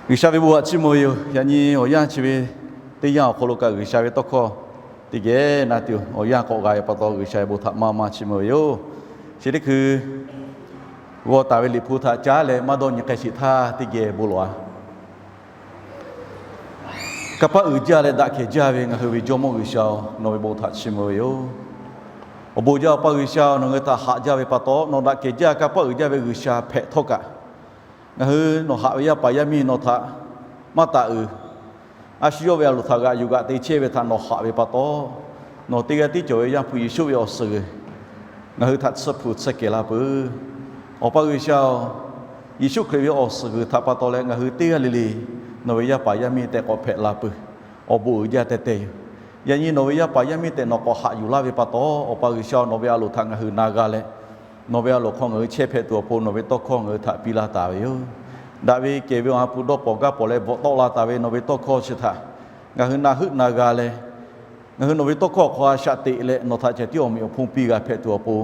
G'uiˬsha ve bon htaꞈ chiˇ mvuh ve yoˬ. Yaꞈ nyi awˬ yanˇ chi ve teˇ yanˇ awˬ hk'aw lo kaꞈ G'uiˬsha ve tawˇ hkawˇ teˇ geh na tuˬ awˬ yanˇ k'awꞈ g'a ve pa taw, G'uiˬsha ve bon htaꞈ maˇ maˇ chiˇ mvuh ve yoˬ. Chi teˇ hkui g'aw taˍ ve Liꞈ hpu htaꞈ caˉ leh maˇ dawˇ nyi k'ai sheˍ htaˇ, teˇ geh bon lawˬ-a. Kanˇ paˆ uiˍ jaˇ leh daꞈ kehˬ jaˇ ve ngaˬ hui ve Jawˇmawˇ G'uiˬsha-oˬ, nawˬ ve bon htaꞈ chiˇ mvuh ve yoˬ. Awˬ bon jaˇ, Awˬ pa G'uiˬsha, nawˬ ngaˬ hui htaꞈ haꞈ jaˇ ve pa taw, nawˬ daꞈ kehˬ jaˇ, kanˇ paˆ uiˍ jaˇ ve G'uiˬsha hpehꞈ htawˇ kaꞈ, ngaˬ hui nawˬ haꞈ ve yaˇ paˍ yaˇ miˇ nawˬ htaꞈ maˇ taˍ uiˍ, a shu yawˇ ve a loˍ htaꞈ g'aꞈ yuˬ g'aꞈ te chehˇ ve htaꞈ nawˬ haꞈ ve pa taw, nawˬ teˇ g'aˇ tiˉ cawˬ ve Yaˇ hpu Yeˍsuˆ ve awˬ suhˍ g'uiˬ ngaˬ hui htaꞈ tsuhˇ hpu tsuhˇ kehˬ la peuˬ. Awˬ pa G'uiˬsha-oˬ, Yeˍsuˆ Hkriꞈ ve awˬ suhˍ g'uiˬ htaꞈ pa taw leh ngaˬ hui teˇ g'aˇ le le nawˬ ve yaˇ paˍ yaˇ miˇ tehꞈ k'awꞈ hpehꞈ la peuˬ. Awˬ bon uiˍ jaˇ teh teh yoˬ. Yaꞈ nyi nawˬ ve yaˇ paˍ yaˇ miˇ tehꞈ nawˬ k'awꞈ haꞈ yuˬ laˇ ve pa taw, Awˬ pa G'uiˬsha, nawˬ ve a loˍ htaꞈ ngaˬ hui na g'a leh, nawˬ ve a loˍ hk'aw ngaˬ hui chehˇ hpehꞈ tuˬ awˬ pon nawˬ ve tawˇ hkawˇ ngaˬ hui htaꞈ piˇ laˇ taˍ ve yoˬ. Daꞈ ve kehˬ ve Awˬ ha hpu dawˇ pawnˍ gaˇ pawnˍ leh bvuhꞈ tawˆ la taˍ ve nawˬ ve tawˇ hkawˇ chi htaꞈ ngaˬ hui na heuˆ na g'a leh, ngaˬ hui nawˬ ve tawˇ hkawˇ awˬ hk'aw a shaꞈ teꞈ leh nawˬ htaꞈ ceh tiˉ awˬ meꞈ awˬ hponˇ piˇ g'a hpehꞈ tuˬ awˬ pon,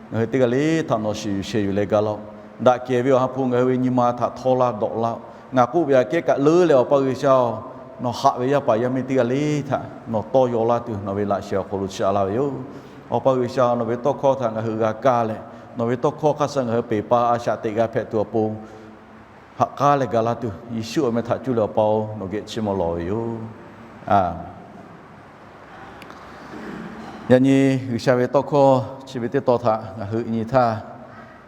ngaˬ hui teˇ g'aˇ le htaꞈ nawˬ shiˍ yuˬ sheh yuˬ leh ga laˇ-oˆ. Daꞈ kehˬ ve Awˬ ha hpu ngaˬ hui ve nyi ma htaꞈ htawˇ laˇ dawꞈ laˇ-oˆ. Ngaˬ k'oˆ ve aꞈ kehˉ kaꞈ leuˉ leh, Awˬ pa G'uiˬsha-oˬ, nawˬ haꞈ ve yaˇ paˍ yaˇ miˇ teˇ g'aˇ le htaꞈ nawˬ tawˇ yaw laˇ tuˬ nawˬ ve laꞈ sheh awˬ hk'aw lo chi a laˇ ve yoˬ. Awˬ pa G'uiˬsha, nawˬ ve tawˇ hkawˇ htaꞈ ngaˬ hui g'a kaˇ leh, nawˬ ve tawˇ hkawˇ hk'aˇ suh ngaˬ hui peˬ pa a shaꞈ teꞈ g'a hpehꞈ tuˬ awˬ pon haꞈ k'aˉ leh ga laˇ tuˬ, Yeˍsuˆ awˬ meh htaꞈ cuˇ leh Awˬ pa-oˬ, nawˬ geh chiˇ mvuh lawˬ ve yoˬ. Aˬ, yaꞈ nyi G'uiˬsha ve tawˇ hkawˇ chi ve teˇ tawn htaꞈ ngaˬ hui nyi htaˇ,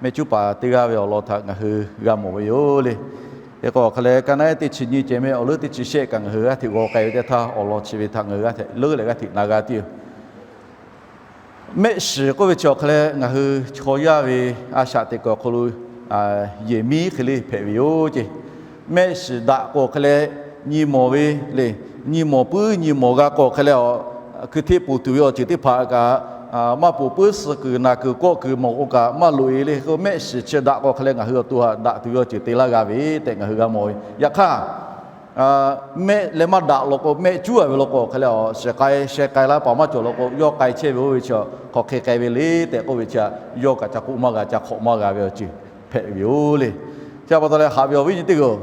mehˆ cuˉ paˍ teˇ g'aˇ ve awˬ lawn htaꞈ ngaˬ hui g'a mawˬ ve yoˬ le. Hk'e k'o, awˬ hk'a leh ka naˉ ehˉ teˇ chi nyi ceh mehˆ awˬ leuˉ teˇ chi shehˆ kaꞈ ngaˬ hui g'aˇ hteꞈ g'aw k'ai ve teˇ htaˇ, awˬ lawn chi ve htaꞈ ngaˬ hui g'aˇ hteꞈ leuˉ leh g'aˇ hteꞈ na g'a tuˬ yoˬ. Mehˆ shiˍ k'oˆ ve chi awˬ hk'a leh ngaˬ hui chaw yaˇ ve a shaꞈ teꞈ kuiˬ awˬ hk'aw lo yehˬ miˉ hk'e le hpehꞈ ve yoˬ ceˇ. Mehˆ shiˍ daꞈ k'o hk'e leh nyi mawˬ ve le. Nyi mawˬ puiˉ nyi mawˬ g'a k'o hk'e leh, a, hkui hteˇ poˬ tuˬ ve awˬ ceuˬ teˇ hpaˍ kaꞈ, a, maˇ poˬ puiˉ suh kuiˬ naˬ kuiˬ kawˆ kuiˬ mawˬ k'o kaꞈ maˇ loꞈ e le. Mehˆ shiˍ chi daꞈ k'o hk'e leh ngaˬ hui awˬ to htaꞈ daꞈ tuˬ ve awˬ ceuˬ te laˇ g'a ve tehꞈ ngaˬ hui g'a mawˬ ve. Yaꞈ hk'aˇ, mehˆ leh maˇ daꞈ law k'o, mehˆ cuˉ a ve law k'o hk'e leh, a, shiˍ k'ai sheh k'ai laˇ paˍ maˇ cawˬ law k'o, yawˇ k'ai chehˇ ve oˇ ve chi hk'aˬ hk'e k'ai ve le tehꞈ k'oˆ ve chi, yawˇ kaꞈ ca k'oˆ maˇ g'a, ca hk'awꞈ maˇ g'a ve awˬ ceuˬ hpehꞈ ve yoˬ le. Chi pa taw leh haꞈ ve awˬ viˉ nyi teˇ hpaˍ-oˬ,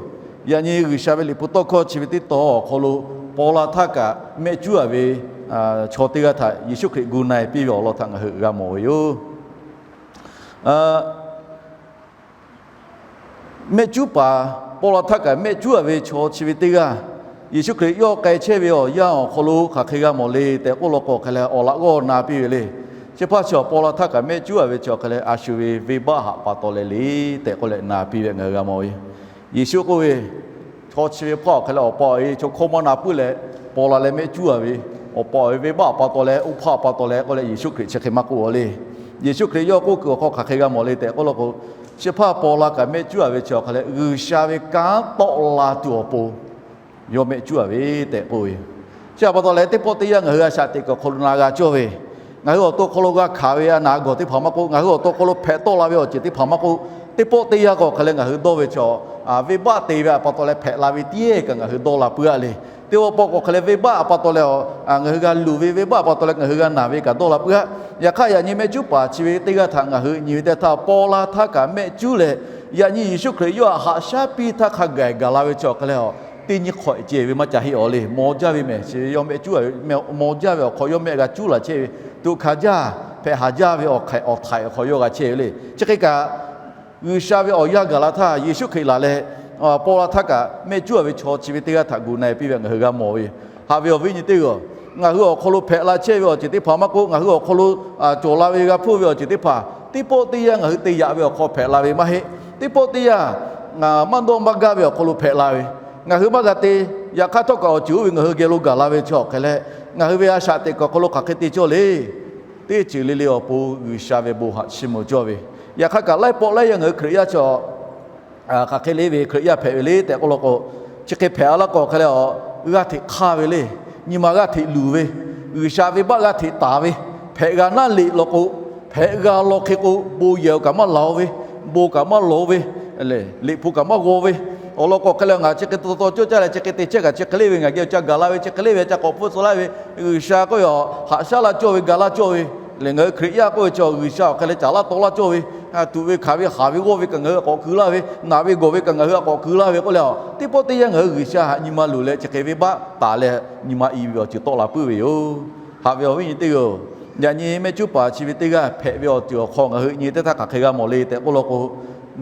yaꞈ nyi G'uiˬsha ve Liꞈ hpu tawˇ hkawˇ chi ve teˇ tawn awˬ hk'aw lo paw la htaˇ kaꞈ mehˆ cuˉ a ve chaw teˇ g'aˇ htaꞈ Yeˍsuˆ Hkriꞈ gu na e piˇ ve awˬ lawn htaꞈ ngaˬ hui g'a mawˬ ve yoˬ. Mehˆ cuˉ paˍ paw la htaˇ kaꞈ mehˆ cuˉ a ve chaw chi ve teˇ g'aˇ, Yeˍsuˆ Hkriꞈ yawˇ k'ai chehˇ ve awˬ yanˇ awˬ hk'aw lo hk'aˬ hk'e g'a mawˬ le tehꞈ k'oˆ law k'o hk'e leh, awˬ laꞈ g'awˇ na piˇ ve le. Chi hpaˇ chi awˬ paw la htaˇ kaꞈ mehˆ cuˉ a ve chi awˬ hk'a leh a shu ve venˇbaˆ haꞈ pa taw leh le tehꞈ k'oˆ leh na piˇ ve ngaˬ hui g'a mawˬ ve. Yeˍsuˆ k'oˆ ve, chaw chi ve hpaˇ awˬ hk'a leh awˬ pa awˬ e chaw hkawˇ maˇ na puiˉ leh paw la leh mehˆ cuˉ a ve, awˬ pa awˬ e venˇbaˆ pa taw leh oˇ hpaˇ pa taw leh k'oˆ leh Yeˍsuˆ Hkriꞈ chi hk'e maˇ k'oˆ a le. Yeˍsuˆ Hkriꞈ yawˇ k'oˆ kuiˬ awˬ hk'aw hk'aˬ hk'e g'a mawˬ le tehꞈ k'oˆ law k'o, chi hpaˇ paw la kaꞈ mehˆ cuˉ a ve chi awˬ hk'a leh G'uiˬsha ve kanˉ tawˆ la tuˬ awˬ pon yawˇ mehˆ cuˉ a ve tehꞈ k'oˆ ve. Chi pa taw leh teˇ pawˆ teˇ yanˇ ngaˬ hui a shaꞈ teꞈ kuiˬ awˬ hk'aw lo na g'a cawˇ ve, ngaˬ hui awˬ to hk'aw lo g'a hkanˍ ve a naˍ a gawˬ teˇ hpaˍ maˇ k'oˆ, ngaˬ hui awˬ to hk'aw lo hpehꞈ tawˆ la ve awˬ ceuˬ teˇ hpaˍ maˇ k'oˆ, teˇ pawˆ teˇ yanˇ k'o hk'a leh ngaˬ hui dawˇ ve chi, venˇbaˆ te ve a pa taw leh hpehꞈ la ve tiˉ kaꞈ ngaˬ hui dawˇ la puiˉ a le. Teˇ pawˆ k'o hk'a leh venˇbaˆ a pa taw leh ngaˬ hui g'a luˬ ve, venˇbaˆ a pa taw leh ngaˬ hui g'a naˬ ve kaꞈ dawˇ la puiˉ a. Yaꞈ hk'aˇ yaꞈ nyi mehˆ cuˉ paˍ chi ve teˇ g'aˇ htaꞈ ngaˬ hui nyi ve teˇ htaˇ, paw la htaˇ kaꞈ mehˆ cuˉ leh, yaꞈ nyi Yeˍsuˆ Hkriꞈ yawˇ htaꞈ haꞈ shaˉ piˇ htaˇ hk'a gaˬ gaˬ la ve chi awˬ hk'a leh, teˇ nyi hk'awꞈ ceh ve maˇ ca heˆ awˬ le. Mawˬ jaˇ ve mehˬ chi ve yawˇ mehˆ cuˉ a ve, mawˬ jaˇ ve awˬ hk'aw yawˇ mehˆ g'a cuˉ la chehˇ ve, tuꞈ hkanˍ jaˇ, hpehꞈ haˍ jaˇ ve awˬ hk'aiꞈ awˬ htaiꞈ awˬ hk'aw yawˇ g'a chehˇ ve le. Chi hk'e kaꞈ, G'uiˬsha ve awˬ yanˇ gaˬ la htaˇ Yeˍsuˆ Hkriꞈ laˬ leh paw la htaˇ kaꞈ mehˆ cuˉ a ve chaw chi ve teˇ g'aˇ htaꞈ gu na e piˇ ve ngaˬ hui g'a mawˬ ve. Haꞈ ve awˬ viˉ nyi teˇ hpaˍ-oˬ, ngaˬ hui awˬ hk'aw lo hpehꞈ la chehˇ ve awˬ ceuˬ teˇ hpaˍ maˇ k'oˆ, ngaˬ hui awˬ hk'aw lo cawˬ la ve g'a hpuˇ ve awˬ ceuˬ teˇ hpaˍ teˇ pawˆ teˇ yanˇ ngaˬ hui te yaꞈ ve awˬ hk'aw hpehꞈ la ve maˇ heˆ. Teˇ pawˆ teˇ yanˇ maˇ dawˇ maˇ gaˇ ve awˬ hk'aw lo hpehꞈ la ve, ngaˬ hui maˇ g'a te. Yaꞈ hk'aˇ htawˇ kaꞈ awˬ ceuˬ oˇ ve ngaˬ hui geh lo gaˬ la ve chi awˬ hk'a leh, ngaˬ hui ve a shaꞈ teꞈ kuiˬ awˬ hk'aw lo hk'aˬ hk'e te cawˇ le. Teˇ ceuˬ le le awˬ pon G'uiˬsha ve bon haꞈ chiˇ mvuh cawˇ ve. Yaꞈ hk'aˇ kaꞈ laiˉ pawˆ laiˉ yanˇ ngaˬ hui Hkriꞈ yaˇ chi hk'aˬ hk'e le ve Hkriꞈ yaˇ hpehꞈ ve le tehꞈ k'oˆ law k'o, chi hk'e hpehꞈ a laˇ k'o hk'a leh, g'aˇ hteꞈ hk'aˇ ve le. Nyi ma g'aˇ hteꞈ luˬ ve, G'uiˬsha venˇbaˆ g'aˇ hteꞈ taˍ ve, hpehꞈ g'a naˉ leꞈ law k'o, hpehꞈ g'a law hk'e k'o bon yehˬ awˬ kaꞈ maˇ laˬ ve, bon kaꞈ maˇ laˬ ve, Liꞈ hpu kaꞈ maˇ g'aw ve, awˬ lawn k'o hk'a leh ngaˬ chi hk'e taw taw cawˇ caˇ leh chi hk'e te chehˇ kaꞈ chi hk'e le ve, ngaˬ geh awˬ ca gaˬ la ve chi hk'e le ve, ca k'awꞈ hpfuhˆ tcuh laˇ ve, G'uiˬsha k'oˆ ve a haꞈ shaˉ laˇ cawˇ ve, ga laˇ cawˇ ve, Lehˬ ngaˬ hui Hkriꞈ yaˇ k'oˆ ve chi G'uiˬsha awˬ hk'e leh caˍ laˇ taw laˇ cawˇ ve, tuꞈ ve hkanˍ ve haˍ ve g'awˇ ve kaꞈ ngaˬ hui k'awꞈ keu laˇ ve, naˬ ve gawˬ ve kaꞈ ngaˬ hui htaꞈ k'awꞈ keu laˇ ve k'oˆ leh a, teˇ pawˆ teˇ yanˇ ngaˬ hui G'uiˬsha htaꞈ nyi ma luˬ leh chi hk'e venˇbaˆ taˍ leh nyi ma i ve awˬ ceuˬ tawˆ la puiˉ ve yoˬ. Haꞈ ve awˬ viˉ nyi teˇ hpaˍ-oˬ, yaꞈ nyi mehˆ cuˉ paˍ chi ve teˇ g'aˇ hpehꞈ ve awˬ ceuˬ awˬ hk'aw ngaˬ hui nyi teˇ htaˇ hk'aˬ hk'e g'a mawˬ le tehꞈ k'oˆ law k'o,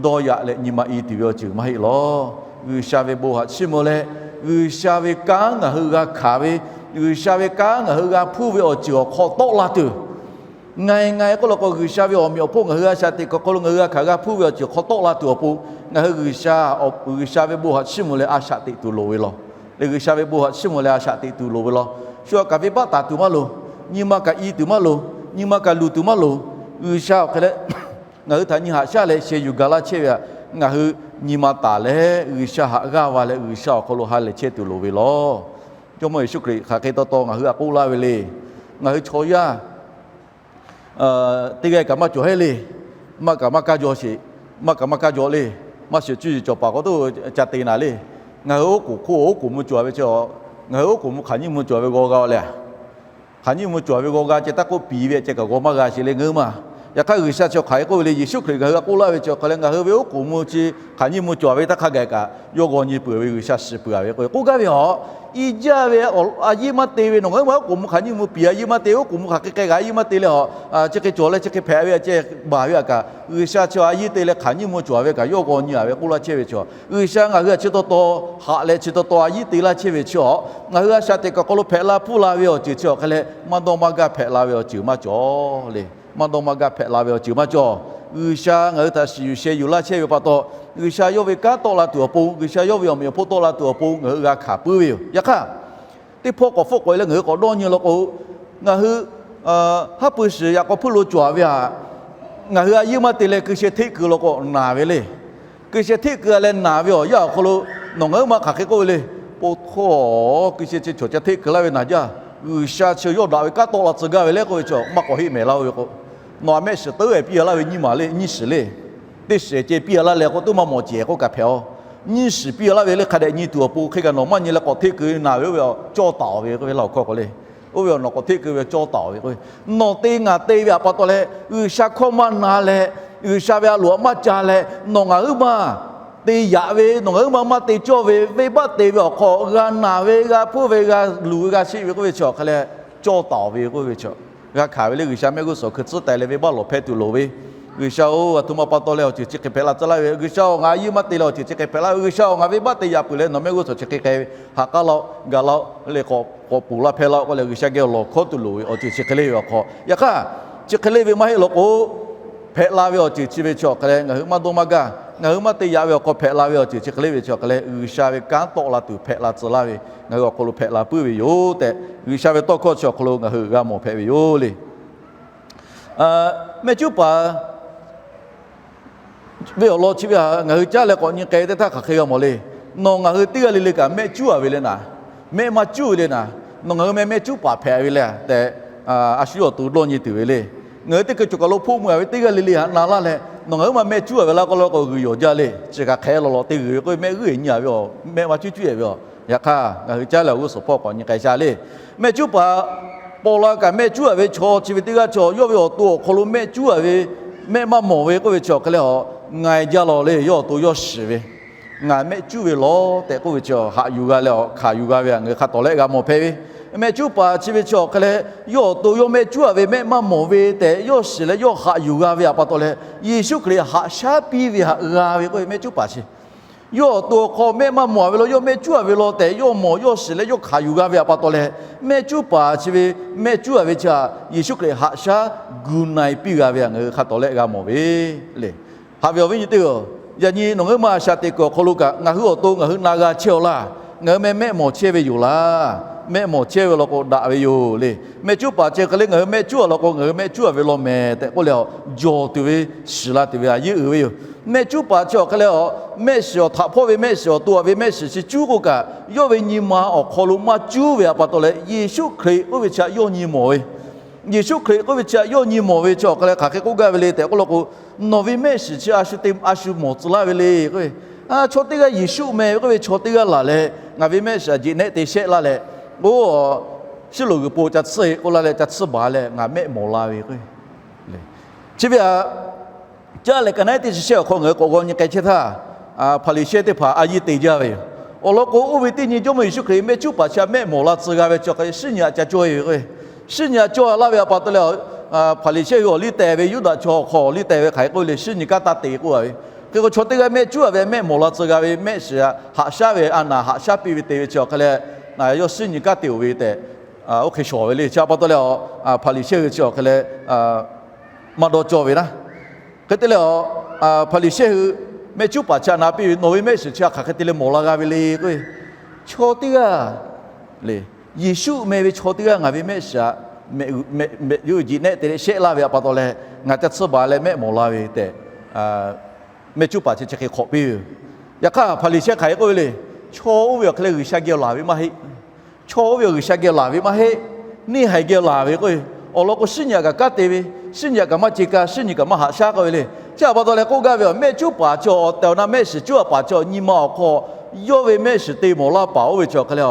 dawˇ yaꞈ leh nyi ma i tuˬ ve awˬ ceuˬ maˇ heˆ lawˬ. G'uiˬsha ve bon htaꞈ chiˇ mvuh leh, G'uiˬsha ve kanˉ ngaˬ hui g'a hkanˍ ve, G'uiˬsha ve kanˉ ngaˬ hui g'a hpuˇ ve awˬ ceuˬ awˬ hk'aw tawˆ la tuˬ, ngaˬ ngaˬ k'oˆ law k'o, G'uiˬsha ve awˬ meꞈ awˬ hponˇ ngaˬ hui a shaꞈ teꞈ kuiˬ awˬ hk'aw lo ngaˬ hui g'a hkanˍ g'a hpuˇ ve awˬ ceuˬ awˬ hk'aw tawˆ la tuˬ awˬ pon, ngaˬ hui G'uiˬsha, G'uiˬsha ve bon htaꞈ chiˇ mvuh leh a shaꞈ teꞈ tuˬ loˍ ve lawˬ. Lehˬ G'uiˬsha ve bon htaꞈ chiˇ mvuh leh a shaꞈ teꞈ tuˬ loˍ ve lawˬ. Shu a kaꞈ venˇbaˆ taˍ tuˬ maˇ loˍ, nyi ma kaꞈ i tuˬ maˇ loˍ, nyi ma kaꞈ luˬ tuˬ maˇ loˍ. G'uiˬsha awˬ hk'e leh ngaˬ hui htaꞈ nyi haꞈ shaˉ leh sheh yuˬ gaˬ laˇ chehˇ ve htaꞈ ngaˬ hui nyi ma taˍ leh G'uiˬsha htaꞈ g'aˇ va leh G'uiˬsha awˬ hk'aw lo ha lehˬ chehˇ tuˬ loˍ ve lawˬ. Jawˇmawˇ Yeˍsuˆ Hkriꞈ hk'aˬ hk'e taw taw ngaˬ hui htaꞈ k'oˆ laˇ ve le. Ngaˬ hui chaw yaˇ teˇ g'aˇ kaꞈ maˇ cawˬ heˆ le. Maˇ kaꞈ maˇ kaˇ jaw sheˍ, maˇ kaꞈ maˇ kaˇ jaw le. Maˇ shiˍ cuˇ yiˍ cawˬ paˍ k'awꞈ toˇ ca te naˍ le. Ngaˬ hui oˉ k'oˍ hk'oˆ oˉ k'oˍ mvuh cawˬ ve chi, ngaˬ hui oˉ k'oˍ mvuh hk'aˬ nyiˇ mvuh cawˬ ve g'aw g'a leh, hk'aˬ nyiˇ mvuh cawˬ ve g'aw g'a ceh taˇ k'oˆ piˍ ve ceh kaꞈ g'aw maˇ g'a sheˍ le ngaˬ hui maˇ. Yaꞈ hk'aˇ G'uiˬsha chi hk'aˬ hk'e k'oˆ ve le, Yeˍsuˆ Hkriꞈ ngaˬ hui htaꞈ k'oˆ laˇ ve chi awˬ hk'e leh, ngaˬ hui ve oˉ k'oˍ mvuh chi hk'aˬ nyiˇ mvuh cawˬ ve taˇ hk'a gaˬ kaꞈ yawˇ g'aw nyi peuˬ ve G'uiˬsha shiˍ peuˬ ve k'oˆ, k'oˆ gaˇ ve a. I jaˇ ve a yinˉ maˇ te ve, nawˬ ngaˬ hui maˇ oˉ k'oˍ mvuh hk'aˬ nyiˇ mvuh piˍ a yinˉ maˇ te, oˉ k'oˍ mvuh hk'aˬ hk'e k'ai kaꞈ a yinˉ maˇ te leh a, chi hk'e cawˬ leh chi hk'e hpehꞈ ve a ceh baˬ ve a kaꞈ, G'uiˬsha chi a yinˉ te leh hk'aˬ nyiˇ mvuh cawˬ ve kaꞈ yawˇ g'aw nyi a ve k'oˆ laˇ chehˇ ve chi. G'uiˬsha ngaˬ hui htaꞈ chi taw taw haꞈ leh chi taw taw a yinˉ te laˇ chehˇ ve chi a, ngaˬ hui a shaꞈ teꞈ kuiˬ awˬ hk'aw lo hpehꞈ la hpuˇ la ve awˬ ceuˬ chi awˬ hk'e leh maˇ dawˇ maˇ gaˇ hpehꞈ la ve awˬ ceuˬ maˇ cawˬ le. Maˇ dawˇ maˇ gaˇ hpehꞈ la ve awˬ ceuˬ maˇ cawˬ. G'uiˬsha ngaˬ hui htaꞈ shiˍ yuˬ sheh yuˬ laˇ chehˇ ve pa taw, G'uiˬsha yawˇ ve kanˉ tawˆ la tuˬ awˬ pon, G'uiˬsha yawˇ ve awˬ meꞈ awˬ hponˇ tawˆ la tuˬ awˬ pon ngaˬ hui g'a hkanˍ puiˉ ve yoˬ. Yaꞈ hk'aˇ, teˇ hpawˇ k'awꞈ hpfuhˆ k'awꞈ e leh ngaˬ hui k'awꞈ dawˇ nyi law k'o, ngaˬ hui haˉ pui shiˍ yaꞈ k'aw hpuiˇ lo cawˬ ve htaꞈ ngaˬ hui a yinˉ maˇ te leh keu sheh hteˆ keu law k'o naˬ ve le. Keu sheh hteˆ keu a leh naˬ ve awˬ yanˇ awˬ hk'aw lo nawˬ ngaˬ hui maˇ hk'aˬ hk'e k'oˆ ve le. Po htawˇ keu sheh chi chaw ca hteˆ keu laˇ ve naˬ jaˇ. G'uiˬsha chi yawˇ daꞈ ve kanˉ tawˆ la tcuh gaˇ ve le k'oˆ ve chi maˇ k'awꞈ heˆ mehˍ laˇ ve k'o, nawˬ a mehˆ shiˍ teuˉ e piˇ a laˇ ve nyiˇ maˬ le nyiˇ shiˍ le. Teˇ shiˍ ceh piˇ a laˇ leh k'o teˇ maˇ mawˬ cehˬ k'oˆ kaꞈ hpehꞈ a. Nyiˇ shiˍ piˇ a laˇ ve le hk'a dehꞈ nyi tuˬ awˬ pon hk'e kaꞈ nawˬ maˇ nyi leh k'awꞈ hteˆ keu naˬ ve oˇ ve cawˇ taˍ ve k'oˆ ve laˇ awˬ hkawˇ k'o le. Oˇ ve nawˬ k'awꞈ hteˆ keu ve cawˇ taˍ ve k'o, nawˬ te ngaˬ te ve htaꞈ pa taw leh G'uiˬsha hkawˇ maˇ na leh, G'uiˬsha ve a loꞈ maˇ ca leh nawˬ ngaˬ huiˉ maˇ te yaꞈ ve, nawˬ ngaˬ huiˉ maˇ maˇ te cawˇ ve venˇbaˆ te ve awˬ hk'aw g'a naˬ ve, g'a hpuˇ ve, g'a luˬ ve, g'a sheˆ ve k'oˆ ve chi awˬ hk'e leh cawˇ taˍ ve k'oˆ ve chi g'a hkanˍ ve le. G'uiˬsha mehˆ g'uˇ suhˍ hkui tcuhˉ taiˍ leh venˇbaˆ lawˬ hpehˇ tuˬ loˍ ve, G'uiˬsha-oˬ, a htoꞈ ma pa taw leh awˬ ceuˬ chi hk'e hpehꞈ la tcuh laˇ ve, G'uiˬsha-oˬ, ngaˬ a yinˉ maˇ te leh awˬ ceuˬ chi hk'e hpehꞈ laˇ ve, G'uiˬsha-oˬ, ngaˬ venˇbaˆ te yaꞈ peuˬ leh nawˬ mehˆ g'uˇ suhˍ chi hk'e k'ai ve, haꞈ k'aˉ laˇ-oˆ, gaˬ laˇ-oˆ, le k'awꞈ k'awꞈ ponˬ laˇ hpehˇ laˇ-oˆ k'oˆ leh G'uiˬsha geh awˬ lawˬ hkawˉ tuˬ loˍ ve awˬ ceuˬ chi hk'e le ve awˬ hk'aw. Yaꞈ hk'aˇ, chi hk'e le ve maˇ heˆ law k'o, hpehꞈ la ve awˬ ceuˬ chi ve chi awˬ hk'e leh ngaˬ hui maˇ dawˇ maˇ gaˇ, ngaˬ hui maˇ te yaꞈ ve awˬ hk'aw hpehꞈ la ve awˬ ceuˬ chi hk'e le ve chi awˬ hk'e leh G'uiˬsha ve kanˉ tawˆ la tuˬ hpehꞈ la tcuh laˇ ve ngaˬ hui awˬ hk'aw lo hpehꞈ la puiˉ ve yoˬ tehꞈ, G'uiˬsha ve tawˇ hkawˇ chi awˬ hk'aw lo ngaˬ hui g'a mawˬ hpehꞈ ve yoˬ le. Mehˆ cuˉ paˍ ve awˬ lawn chi ve htaꞈ ngaˬ hui caˉ leh k'awꞈ nyi k'ai teˇ htaˇ hk'aˬ hk'e g'a mawˬ le. Nawˬ ngaˬ hui teˇ g'aˇ le le kaꞈ mehˆ cuˉ a ve le naˍ, mehˆ maˇ cuˉ ve le naˍ, nawˬ ngaˬ hui meh mehˆ cuˉ paˍ hpehꞈ ve le tehꞈ, a shu yawˇ awˬ to dawˇ nyi tuˬ ve le. Ngaˬ hui teˇ hkui cawˬ kaˬ lo hpoˆ mui a ve teˇ g'aˇ le le htaꞈ na laˇ leh nawˬ ngaˬ huiˉ maˇ mehˆ cuˉ a ve laˇ k'o laˇ k'o g'uiˬ yawˬ jaˇ le. Chi kaꞈ hk'e law law te g'uiˬ ve k'oˆ ve mehˆ g'uˇ e nyi a ve a, mehˆ maˇ cuˉ cuˉ e ve a. Yaꞈ hk'aˇ, ngaˬ hui caˉ leh awˬ g'uˇ suhˍ hpawˇ k'awꞈ nyi k'ai sha le. Mehˆ cuˉ paˍ paw la kaꞈ mehˆ cuˉ a ve chaw chi ve teˇ g'aˇ chaw yawˇ ve awˬ to awˬ hk'aw lo mehˆ cuˉ a ve, mehˆ maˇ mawˬ ve k'oˆ ve chi awˬ hk'e leh a, nga e jaˇ law le. Yawˇ awˬ to yawˇ shiˍ ve, ngaˬ mehˆ cuˉ ve lawˬ tehꞈ k'oˆ ve chi haꞈ yuˬ g'a leh a hkanˍ yuˬ g'a ve htaꞈ ngaˬ hui hk'a tawˍ lehˆ g'a mawˬ hpehꞈ ve. Mehˆ cuˉ paˍ chi ve chi awˬ hk'e leh yawˇ awˬ to yawˇ mehˆ cuˉ a ve mehˆ maˇ mawˬ ve tehꞈ yawˇ shiˍ leh yawˇ haꞈ yuˬ g'a ve htaꞈ pa taw leh, Yeˍsuˆ Hkriꞈ haꞈ shaˉ piˇ ve htaꞈ g'a ve k'oˆ ve mehˆ cuˉ paˍ chi yawˇ awˬ to awˬ hk'aw mehˆ maˇ mawˬ a ve lo yawˇ mehˆ cuˉ a ve law tehꞈ yawˇ mawˬ yawˇ shiˍ leh yawˇ hkanˍ yuˬ g'a ve htaꞈ pa taw leh, mehˆ cuˉ paˍ chi ve mehˆ cuˉ a ve chi htaꞈ Yeˍsuˆ Hkriꞈ haꞈ shaˉ gu na e piˇ g'a ve htaꞈ ngaˬ hui hk'a tawˍ lehˆ g'a mawˬ ve le. Haꞈ ve awˬ viˉ nyi teˇ hpaˍ-oˬ, yaꞈ nyi nawˬ ngaˬ huiˉ maˇ a shaꞈ teꞈ kuiˬ awˬ hk'aw lo kaꞈ ngaˬ hui awˬ to ngaˬ hui na g'a chehˇ a laˇ. Ngaˬ hui meh mehˆ mawˬ chehˇ ve yoˬ laˇ. Mehˆ mawˬ chehˇ ve law k'o daꞈ ve yoˬ le. Mehˆ cuˉ paˍ chi hk'e le ngaˬ hui mehˆ cuˉ a law k'o ngaˬ hui mehˆ cuˉ a ve law mehˍ tehꞈ k'oˆ leh a, jawˬ tuˬ ve shiˍ la tuˬ ve a yeˇ uiˍ ve yoˬ. Mehˆ cuˉ paˍ chi awˬ hk'e leh a, mehˆ shiˍ awˬ htaꞈ hpawˇ ve mehˆ shiˍ awˬ to a ve mehˆ shiˍ chi cuˉ k'o kaꞈ, yawˇ ve nyi ma awˬ hk'aw lo maˇ cuˉ ve htaꞈ pa taw leh Yeˍsuˆ Hkriꞈ k'oˆ ve chi htaꞈ yawˇ nyi mawˬ ve Yeˍsuˆ Hkriꞈ k'oˆ ve chi htaꞈ yawˇ nyi mawˬ ve chi awˬ hk'e leh hk'aˬ hk'e k'oˆ gaˇ ve le tehꞈ k'oˆ law k'o, nawˬ ve mehˆ shiˍ chi a shu te a shu mawˬ tcuh laˇ ve le k'o, chaw teˇ g'aˇ Yeˍsuˆ meh ve k'oˆ ve chaw teˇ g'aˇ laˬ leh ngaˬ ve mehˆ shiˍ a jeꞈ nehˆ te shehˆ laˇ leh, oˇ, shiˉ loꞈ g'uiˬ po ca tsuhˇ e k'oˆ laˇ leh ca tsuhˇ baˬ leh ngaˬ mehˆ mawˬ la ve k'o, Chi ve aꞈ, caˇ leh ka naˉ teˇ chi shehˇ awˬ hk'aw ngaˬ hui k'awꞈ g'aw nyi k'ai chehˇ htaˇ, Hpaˍriˍsehˇ teˇ hpaˍ a yiˇ te jaˇ ve yoˬ. Awˬ lawn k'o, oˇ ve teˇ nyi Jawˇmawˇ Yeˍsuˆ Hkriꞈ mehˆ cuˉ paˍ chi htaꞈ mehˆ mawˬ la tcuh g'a ve chi awˬ hk'aw lo shinˉ nyi aꞈ ca cawˇ ve k'o, shinˉ nyi aꞈ cawˇ laˇ ve aꞈ pa taw leh, Hpaˍriˍsehˇ hui awˬ liˇ tehˬ ve Yuˇdaꞈ chaw awˬ hk'aw awˬ liˇ tehˬ ve hk'aˬ hk'e k'oˆ ve le, shinˉ nyi kanˉ taˇ te k'oˆ a ve. Hk'e k'o, chaw teˇ g'aˇ mehˆ cuˉ a ve, mehˆ mawˬ la tcuh g'a ve, mehˆ shiˍ haꞈ shaˉ ve, a naˍ haꞈ shaˉ piˇ ve te ve chi awˬ hk'e leh, yawˇ shinˉ nyi kanˉ te-oˬ ve tehꞈ, oˇ hk'e shawˍ ve le. Chi pa taw leh, Hpaˍriˍsehˇ hui chi awˬ hk'e leh maˇ dawˇ cawˇ ve naˉ. Hk'e te leh, Hpaˍriˍsehˇ hui mehˆ cuˉ paˍ chi htaꞈ na piˇ ve, Nawˬ ve mehˆ shiˍ chi htaꞈ hk'aˬ hk'e te leh mawˬ la g'a ve le k'o, chaw teˇ g'aˇ le, Yeˍsuˆ meh ve chaw teˇ g'aˇ ngaˬ ve mehˆ shiˍ htaꞈ mehˆ, mehˆ, yawˇ hui jeꞈ nehˆ te leh shehˆ laˇ ve aꞈ pa taw leh, ngaˬ ca tsuhˇ baˬ leh mehˆ mawˬ la ve tehꞈ, mehˆ cuˉ paˍ chi chi hk'e hk'awꞈ piˇ ve yoˬ. Yaꞈ hk'aˇ, Hpaˍriˍsehˇ hk'aˬ hk'e k'oˆ ve le, Chaw oˇ ve awˬ hk'e leh G'uiˬsha geh laˬ ve maˇ heˆ. Chaw oˇ ve G'uiˬsha geh laˬ ve maˇ heˆ. Neˇ haiˬ geh laˬ ve k'o, awˬ lawn k'o, shinˉ nyi aꞈ kaꞈ kanˉ te ve, shinˉ nyi aꞈ kaꞈ maˇ ce ka, shinˉ nyi kaꞈ maˇ haꞈ shaˉ k'oˆ ve le. Chi aꞈ pa taw leh k'oˆ gaˇ ve, mehˆ cuˉ paˍ chi awˬ tehˬ awˬ na mehˆ shiˍ cuˉ a paˍ chi awˬ nyi ma awˬ hk'aw, yawˇ ve mehˆ shiˍ te mawˬ laˇ paˍ oˇ ve chi awˬ hk'e leh,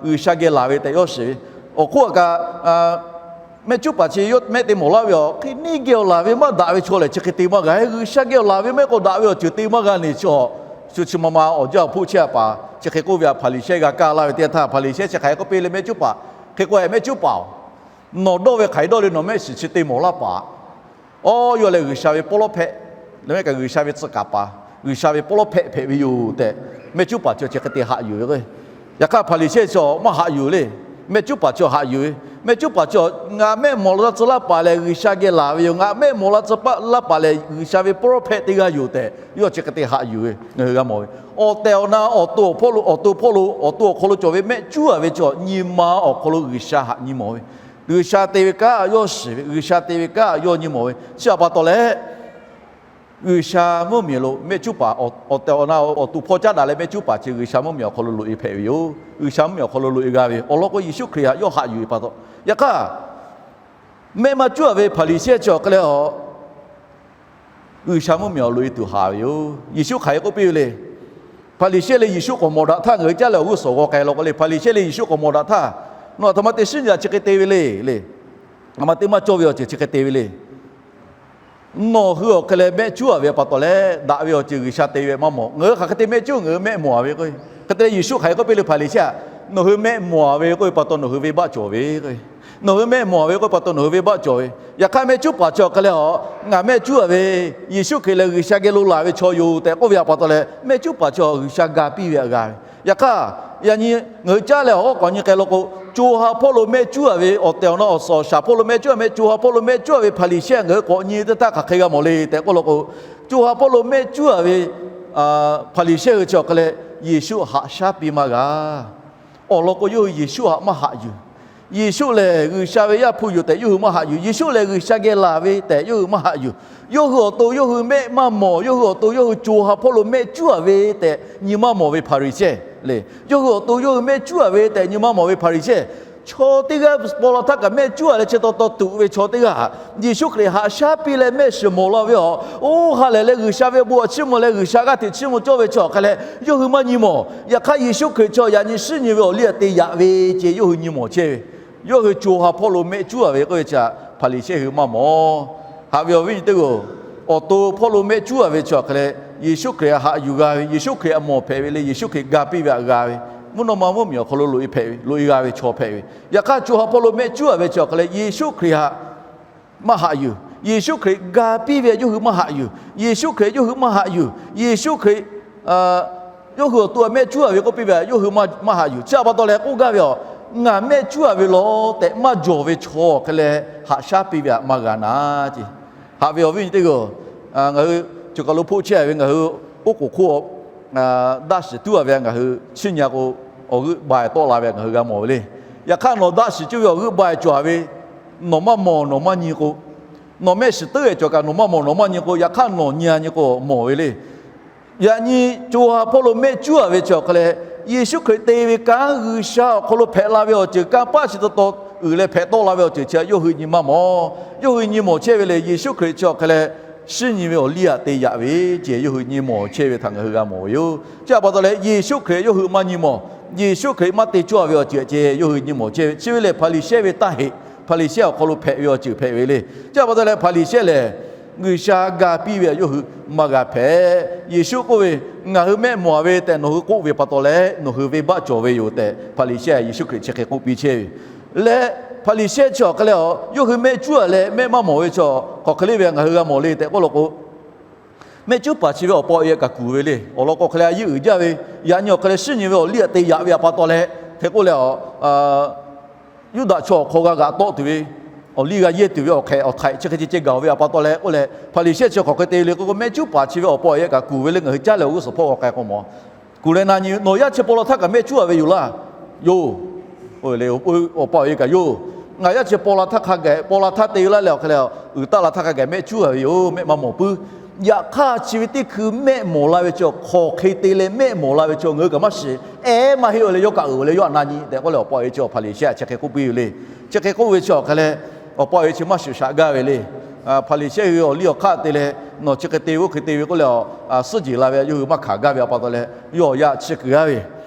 G'uiˬsha geh laˬ ve tehꞈ yawˇ shiˍ ve. Awˬ hk'oˆ aꞈ kaꞈ, mehˆ cuˉ paˍ chi yawˇ mehˆ te mawˬ laˇ ve aˬ hk'e, neˇ geh awˬ laˬ ve maˇ daꞈ ve chaw lehˬ chi hk'e te maˇ g'a. G'uiˬsha geh awˬ laˬ ve maˇ heˆ k'o daꞈ ve awˬ ceuˬ te maˇ g'a neˬ chi awˬ, shu chi ma ma awˬ jaˇ awˬ hpoˆ chehˇ a paˍ chi hk'e k'oˆ ve aꞈ, Hpaˍriˍsehˇ g'a kaˇ laˇ ve teˇ yanˇ htaˇ, Hpaˍriˍsehˇ chi hk'aˬ hk'e k'oˆ piˇ le, Mehˆ cuˉ paˍ, hk'e k'o, mehˆ cuˉ paˍ-oˬ, nawˬ dawˇ ve hk'aˬ hk'e dawˇ le, nawˬ mehˆ shiˍ chi te mawˬ laˇ paˍ. Awˬ, yawˇ lehˬ G'uiˬsha ve pawˇ lawˉ hpehꞈ, lehˬ mehˆ kaꞈ G'uiˬsha ve tcuh kaˍ paˍ, G'uiˬsha ve pawˇ lawˉ hpehꞈ hpehꞈ ve yoˬ tehꞈ, mehˆ cuˉ paˍ chi chi hk'e te haꞈ yuˬ ve k'o. Yaꞈ hk'aˇ Hpaˍriˍsehˇ chi maˇ haꞈ yuˬ le. Mehˆ cuˉ paˍ chi haꞈ yuˬ ve. Mehˆ cuˉ paˍ chi, Ngaˬ mehˆ mawˬ la tcuh laˇ paˍ lehˬ G'uiˬsha geh laˬ ve yoˬ. Ngaˬ mehˆ mawˬ la tcuh laˇ paˍ lehˬ G'uiˬsha ve pawˇ lawˉ hpehꞈ teˇ g'aˇ yoˬ tehꞈ, yawˇ chi hk'e te haꞈ yuˬ ve ngaˬ hui g'a mawˬ ve. Awˬ tehˬ awˬ na awˬ to awˬ hpawˇ lo, awˬ to hpawˇ lo, awˬ to awˬ hk'aw lo cawˬ ve mehˆ cuˉ a ve chi nyi ma awˬ hk'aw lo G'uiˬsha haꞈ nyi mawˬ ve. G'uiˬsha te ve kanˉ yawˇ shiˍ ve, G'uiˬsha te ve kanˉ yawˇ nyi mawˬ ve. Chi aꞈ pa taw leh, G'uiˬsha mvuhˇmiˬ lo mehˆ cuˉ paˍ, awˬ tehˬ awˬ na awˬ to hpawˇ caˉ daꞈ leh mehˆ cuˉ paˍ chi G'uiˬsha mvuhˇmiˬ awˬ hk'aw lo loꞈ e hpehꞈ ve yoˬ. G'uiˬsha mvuhˇmiˬ awˬ hk'aw lo loꞈ e g'a ve awˬ lawn k'o, Yeˍsuˆ Hkriꞈ htaꞈ yawˇ haꞈ yuˬ ve pa taw. Yaꞈ hk'aˇ, mehˆ maˇ cuˉ a ve Hpaˍriˍsehˇ chi awˬ hk'e leh a G'uiˬsha mvuhˇmiˬ awˬ loꞈ e tuˬ haˍ ve yoˬ. Yeˍsuˆ hk'aˬ hk'e k'oˆ piˇ ve le. Hpaˍriˍsehˇ leh Yeˍsuˆ k'awꞈ mawˬ daꞈ htaˇ, ngaˬ hui caˉ leh awˬ g'uˇ suhˍ g'aw k'ai law k'o le, Hpaˍriˍsehˇ leh Yeˍsuˆ k'awꞈ mawˬ daꞈ htaˇ, Nawˬ aˬ htoꞈ ma te shinˉ nyi aꞈ chi hk'e te ve le le. Aˬ ma te maˇ cawˇ ve awˬ ceuˬ chi hk'e te ve le. Nawˬ hui awˬ hk'e leh mehˆ cuˉ a ve pa taw leh, daꞈ ve awˬ ceuˬ G'uiˬsha te ve maˇ mawˬ. Ngaˬ hui hk'aˬ hk'e te mehˆ cuˉ, ngaˬ hui mehˆ mawˬ a ve k'o, hk'e te leh Yeˍsuˆ hk'aˬ hk'e k'oˆ piˇ le, Hpaˍriˍsehˇ aꞈ, Nawˬ hui mehˆ mawˬ a ve k'oˆ ve pa taw nawˬ hui venˇbaˆ cawˬ ve k'o, nawˬ hui mehˆ mawˬ a ve k'oˆ ve pa taw nawˬ hui venˇbaˆ cawˬ ve. Yaꞈ hk'aˇ mehˆ cuˉ paˍ chi awˬ hk'e leh a, Ngaˬ mehˆ cuˉ a ve, Yeˍsuˆ Hkriꞈ lehˬ G'uiˬsha geh lo laˬ ve chaw yoˬ tehꞈ k'oˆ ve aꞈ pa taw leh, mehˆ cuˉ paˍ chi G'uiˬsha ga piˇ ve aꞈ g'a ve. Yaꞈ hk'aˇ, yaꞈ nyi ngaˬ hui caˉ leh awˬ hawˉ k'awꞈ nyi k'ai law k'o, co ha hpawˇ lo mehˆ cuˉ a ve awˬ tehˬ awˬ na awˬ suhˍ awˬ shaˍ hpawˇ lo mehˆ cuˉ a, mehˆ co ha hpawˇ lo mehˆ cuˉ a ve Hpaˍriˍsehˇ ngaˬ hui k'awꞈ nyi teˇ htaˇ hk'aˬ hk'e g'a mawˬ le tehꞈ k'oˆ law k'o, co ha hpawˇ lo mehˆ cuˉ a ve Hpaˍriˍsehˇ hui chi awˬ hk'e leh Yeˍsuˆ haꞈ shaˉ piˇ maˇ g'a. Awˬ lawn k'o, yawˇ hui Yeˍsuˆ htaꞈ maˇ haꞈ yuˬ. Yeˍsuˆ lehˬ G'uiˬsha ve Yaˇ hpu yoˬ tehꞈ yawˇ hui maˇ haꞈ yuˬ. Yeˍsuˆ lehˬ G'uiˬsha geh laˬ ve tehꞈ yawˇ hui maˇ haꞈ yuˬ. Yawˇ hui awˬ to yawˇ hui mehˆ maˇ mawˬ. Yawˇ hui awˬ to yawˇ hui co ha hpawˇ lo mehˆ cuˉ a ve tehꞈ nyi maˇ mawˬ ve Hpaˍriˍsehˇ le. Yawˇ hui awˬ to yawˇ hui mehˆ cuˉ a ve tehꞈ nyi maˇ mawˬ ve Hpaˍriˍsehˇ, chaw teˇ g'aˇ paw la htaˇ kaꞈ mehˆ cuˉ a leh chi taw taw tuꞈ ve chaw teˇ g'aˇ, Yeˍsuˆ Hkriꞈ haꞈ shaˉ piˇ leh mehˆ shiˍ mawˬ la ve awˬ, oˇ ha lehˬ leh G'uiˬsha ve bon htaꞈ chiˇ mvuh leh G'uiˬsha g'aˇ hteꞈ chiˇ mvuh cawˇ ve chi awˬ hk'e leh yawˇ hui maˇ nyi mawˬ. Yaꞈ hk'aˇ, Yeˍsuˆ Hkriꞈ chi yaꞈ nyi shinˉ nyi ve awˬ liˇ aꞈ te yaꞈ ve ce yawˇ hui nyi mawˬ chehˇ ve. Yawˇ hui co ha hpawˇ lo mehˆ cuˉ a ve k'oˆ ve chi htaꞈ Hpaˍriˍsehˇ hui maˇ mawˬ. Haꞈ ve awˬ viˉ nyi teˇ g'aˇ-oˬ, awˬ to hpawˇ lo mehˆ cuˉ a ve chi awˬ hk'e leh Yeˍsuˆ Hkriꞈ htaꞈ haꞈ yuˬ g'a ve, Yeˍsuˆ Hkriꞈ htaꞈ mawˬ hpehꞈ ve le, Yeˍsuˆ Hkriꞈ ga piˇ ve htaꞈ g'a ve, mvuhˇ naw ma mvuhˇmiˬ awˬ hk'aw lo loꞈ e hpehꞈ ve, loꞈ e g'a ve chaw hpehꞈ ve. Yaꞈ hk'aˇ, co ha hpawˇ lo mehˆ cuˉ a ve chi awˬ hk'e leh Yeˍsuˆ Hkriꞈ htaꞈ maˇ haꞈ yuˬ. Yeˍsuˆ Hkriꞈ ga piˇ ve yawˇ hui maˇ haꞈ yuˬ. Yeˍsuˆ Hkriꞈ yawˇ hui maˇ haꞈ yuˬ. Yeˍsuˆ Hkriꞈ yawˇ hui awˬ to htaꞈ mehˆ cuˉ a ve k'oˆ piˇ ve htaꞈ yawˇ hui maˇ haꞈ yuˬ. Chi htaꞈ pa taw leh k'oˆ gaˇ ve a, Ngaˬ mehˆ cuˉ a ve law tehꞈ maˇ jawˬ ve chaw awˬ hk'e leh haꞈ shaˉ piˇ ve htaꞈ maˇ g'a na ce. Haꞈ ve awˬ viˉ nyi teˇ g'aˇ-oˬ, ngaˬ hui choˬ kaˬ lo hpoˆ chehˇ ve ngaˬ hui oˉ k'oˍ hk'oˆ daˆ shiˍ tuˉ a ve ngaˬ hui chiˇ nyi k'o, awˬ g'euˆ ba-e tawˆ la ve ngaˬ hui g'a mawˬ ve le. Yaꞈ hk'aˇ, nawˬ daˆ shiˍ cuˇ ve awˬ g'euˆ ba-e cawˬ a ve, nawˬ maˇ mawˬ, nawˬ maˇ nyi k'o, nawˬ mehˆ shiˍ teuˉ-e cawˬ kaꞈ nawˬ maˇ mawˬ, nawˬ maˇ nyi k'o, yaꞈ hk'aˇ nawˬ nyi a nyi k'o mawˬ ve le. Yaꞈ nyi co ha hpawˇ lo mehˆ cuˉ a ve chi awˬ hk'e leh, Yeˍsuˆ Hkriꞈ te ve kanˉ G'uiˬsha awˬ hk'aw lo hpehꞈ la ve awˬ ceuˬ kanˇ paˆ chi taw taw uiˍ leh hpehꞈ tawˆ la ve awˬ ceuˬ chi htaꞈ yawˇ hui nyi maˇ mawˬ. Yawˇ hui nyi mawˬ chehˇ ve lehˬ, Yeˍsuˆ Hkriꞈ chi awˬ hk'e leh shinˉ nyi ve awˬ liˇ aꞈ te yaꞈ ve ce yawˇ hui nyi mawˬ chehˇ ve htaꞈ ngaˬ hui g'a mawˬ ve yoˬ. Chi htaꞈ pa taw leh, Yeˍsuˆ Hkriꞈ yawˇ hui maˇ nyi mawˬ. Yeˍsuˆ Hkriꞈ maˇ te cawˇ ve awˬ ceuˬ ce yawˇ hui nyi mawˬ chehˇ ve. Chi ve lehˬ, Hpaˍriˍsehˇ ve taˇ heꞈ Hpaˍriˍsehˇ awˬ hk'aw lo hpehꞈ ve awˬ ceuˬ hpehꞈ ve le. Chi pa taw leh Hpaˍriˍsehˇ lehˬ, G'uiˬsha ga piˇ ve yoˬ hui maˇ g'a hpehꞈ. Yeˍsuˆ k'oˆ ve, Ngaˬ hui mehˆ mawˬ ve tehꞈ nawˬ hui k'oˆ ve pa taw leh nawˬ hui venˇbaˆ cawˬ ve yoˬ tehꞈ Hpaˍriˍsehˇ Yeˍsuˆ Hkriꞈ chi hk'e k'oˆ piˇ chehˇ ve. Leh Hpaˍriˍsehˇ chi awˬ hk'e leh a, yawˇ hui mehˆ cuˉ a leh mehˆ maˇ mawˬ ve chi, hk'aˬ hk'e le ve ngaˬ hui g'a mawˬ le tehꞈ k'oˆ law k'o, mehˆ cuˉ paˍ chi ve awˬ pa awˬ e kaꞈ kuˬ ve le. Awˬ lawn k'o hk'e leh a yeˇ uiˍ jaˇ ve, yaꞈ nyi awˬ hk'e leh shinˉ nyi ve awˬ liˇ aꞈ te yaꞈ ve pa taw leh, hk'e k'oˆ leh a, Yuˇdaꞈ chaw awˬ hk'aw g'a g'aꞈ tawˆ tuˬ ve, awˬ liˇ g'a yehˇ tuˬ ve awˬ hk'ehꞈ awˬ htaiꞈ chi hk'e ceh ceh gaˬ ve pa taw leh k'oˆ leh, Hpaˍriˍsehˇ chi hk'aˬ hk'e te le k'o, mehˆ cuˉ paˍ chi ve awˬ pa awˬ e kaꞈ kuˬ ve le. Ngaˬ hui caˉ leh awˬ g'uˇ suhˍ hpawˇ g'a k'ai k'o mawˬ, kuˬ leh na nyi, Nawˬ yaˇ chi paw la htaˇ kaꞈ mehˆ cuˉ a ve yoˬ laˇ. Yoˬ. Awˬ pa awˬ e kaꞈ yoˬ. Ngaˬ yaˇ chi paw la htaˇ hk'a gaˬ, paw la htaˇ te laˇ leh awˬ hk'e leh, uiˍ taˆ la htaˇ hk'a gaˬ mehˆ cuˉ a ve yoˬ. Mehˆ maˇ mawˬ puiˉ. Yaꞈ hk'aˇ chi ve teˇ hkui mehˆ mawˬ la ve chi hk'aˬ hk'e te leh mehˆ mawˬ la ve chi ngaˬ hui kaꞈ maˇ shiˍ. Ehˉ, maˇ heˆ, awˬ leh yawˇ kaꞈ uiˍ leh yawˇ htaꞈ na nyi tehꞈ k'oˆ leh awˬ pa awˬ e chi Hpaˍriˍsehˇ chi hk'e k'oˆ piˇ ve le. Chi hk'e k'oˆ ve chi awˬ hk'e leh, awˬ pa awˬ e chi maˇ shuˍ shaꞈ gaˇ ve le. Hpaˍriˍsehˇ hui awˬ liˇ awˬ hk'aˇ te leh, Nawˬ chi hk'e te oˇ hk'e te ve k'oˆ leh a, suhˉ jeˬ la ve yawˇ hui maˇ hkanˍ gaˇ ve pa taw leh, yawˇ awˬ yaˇ chi kuiˬ g'aˇ ve,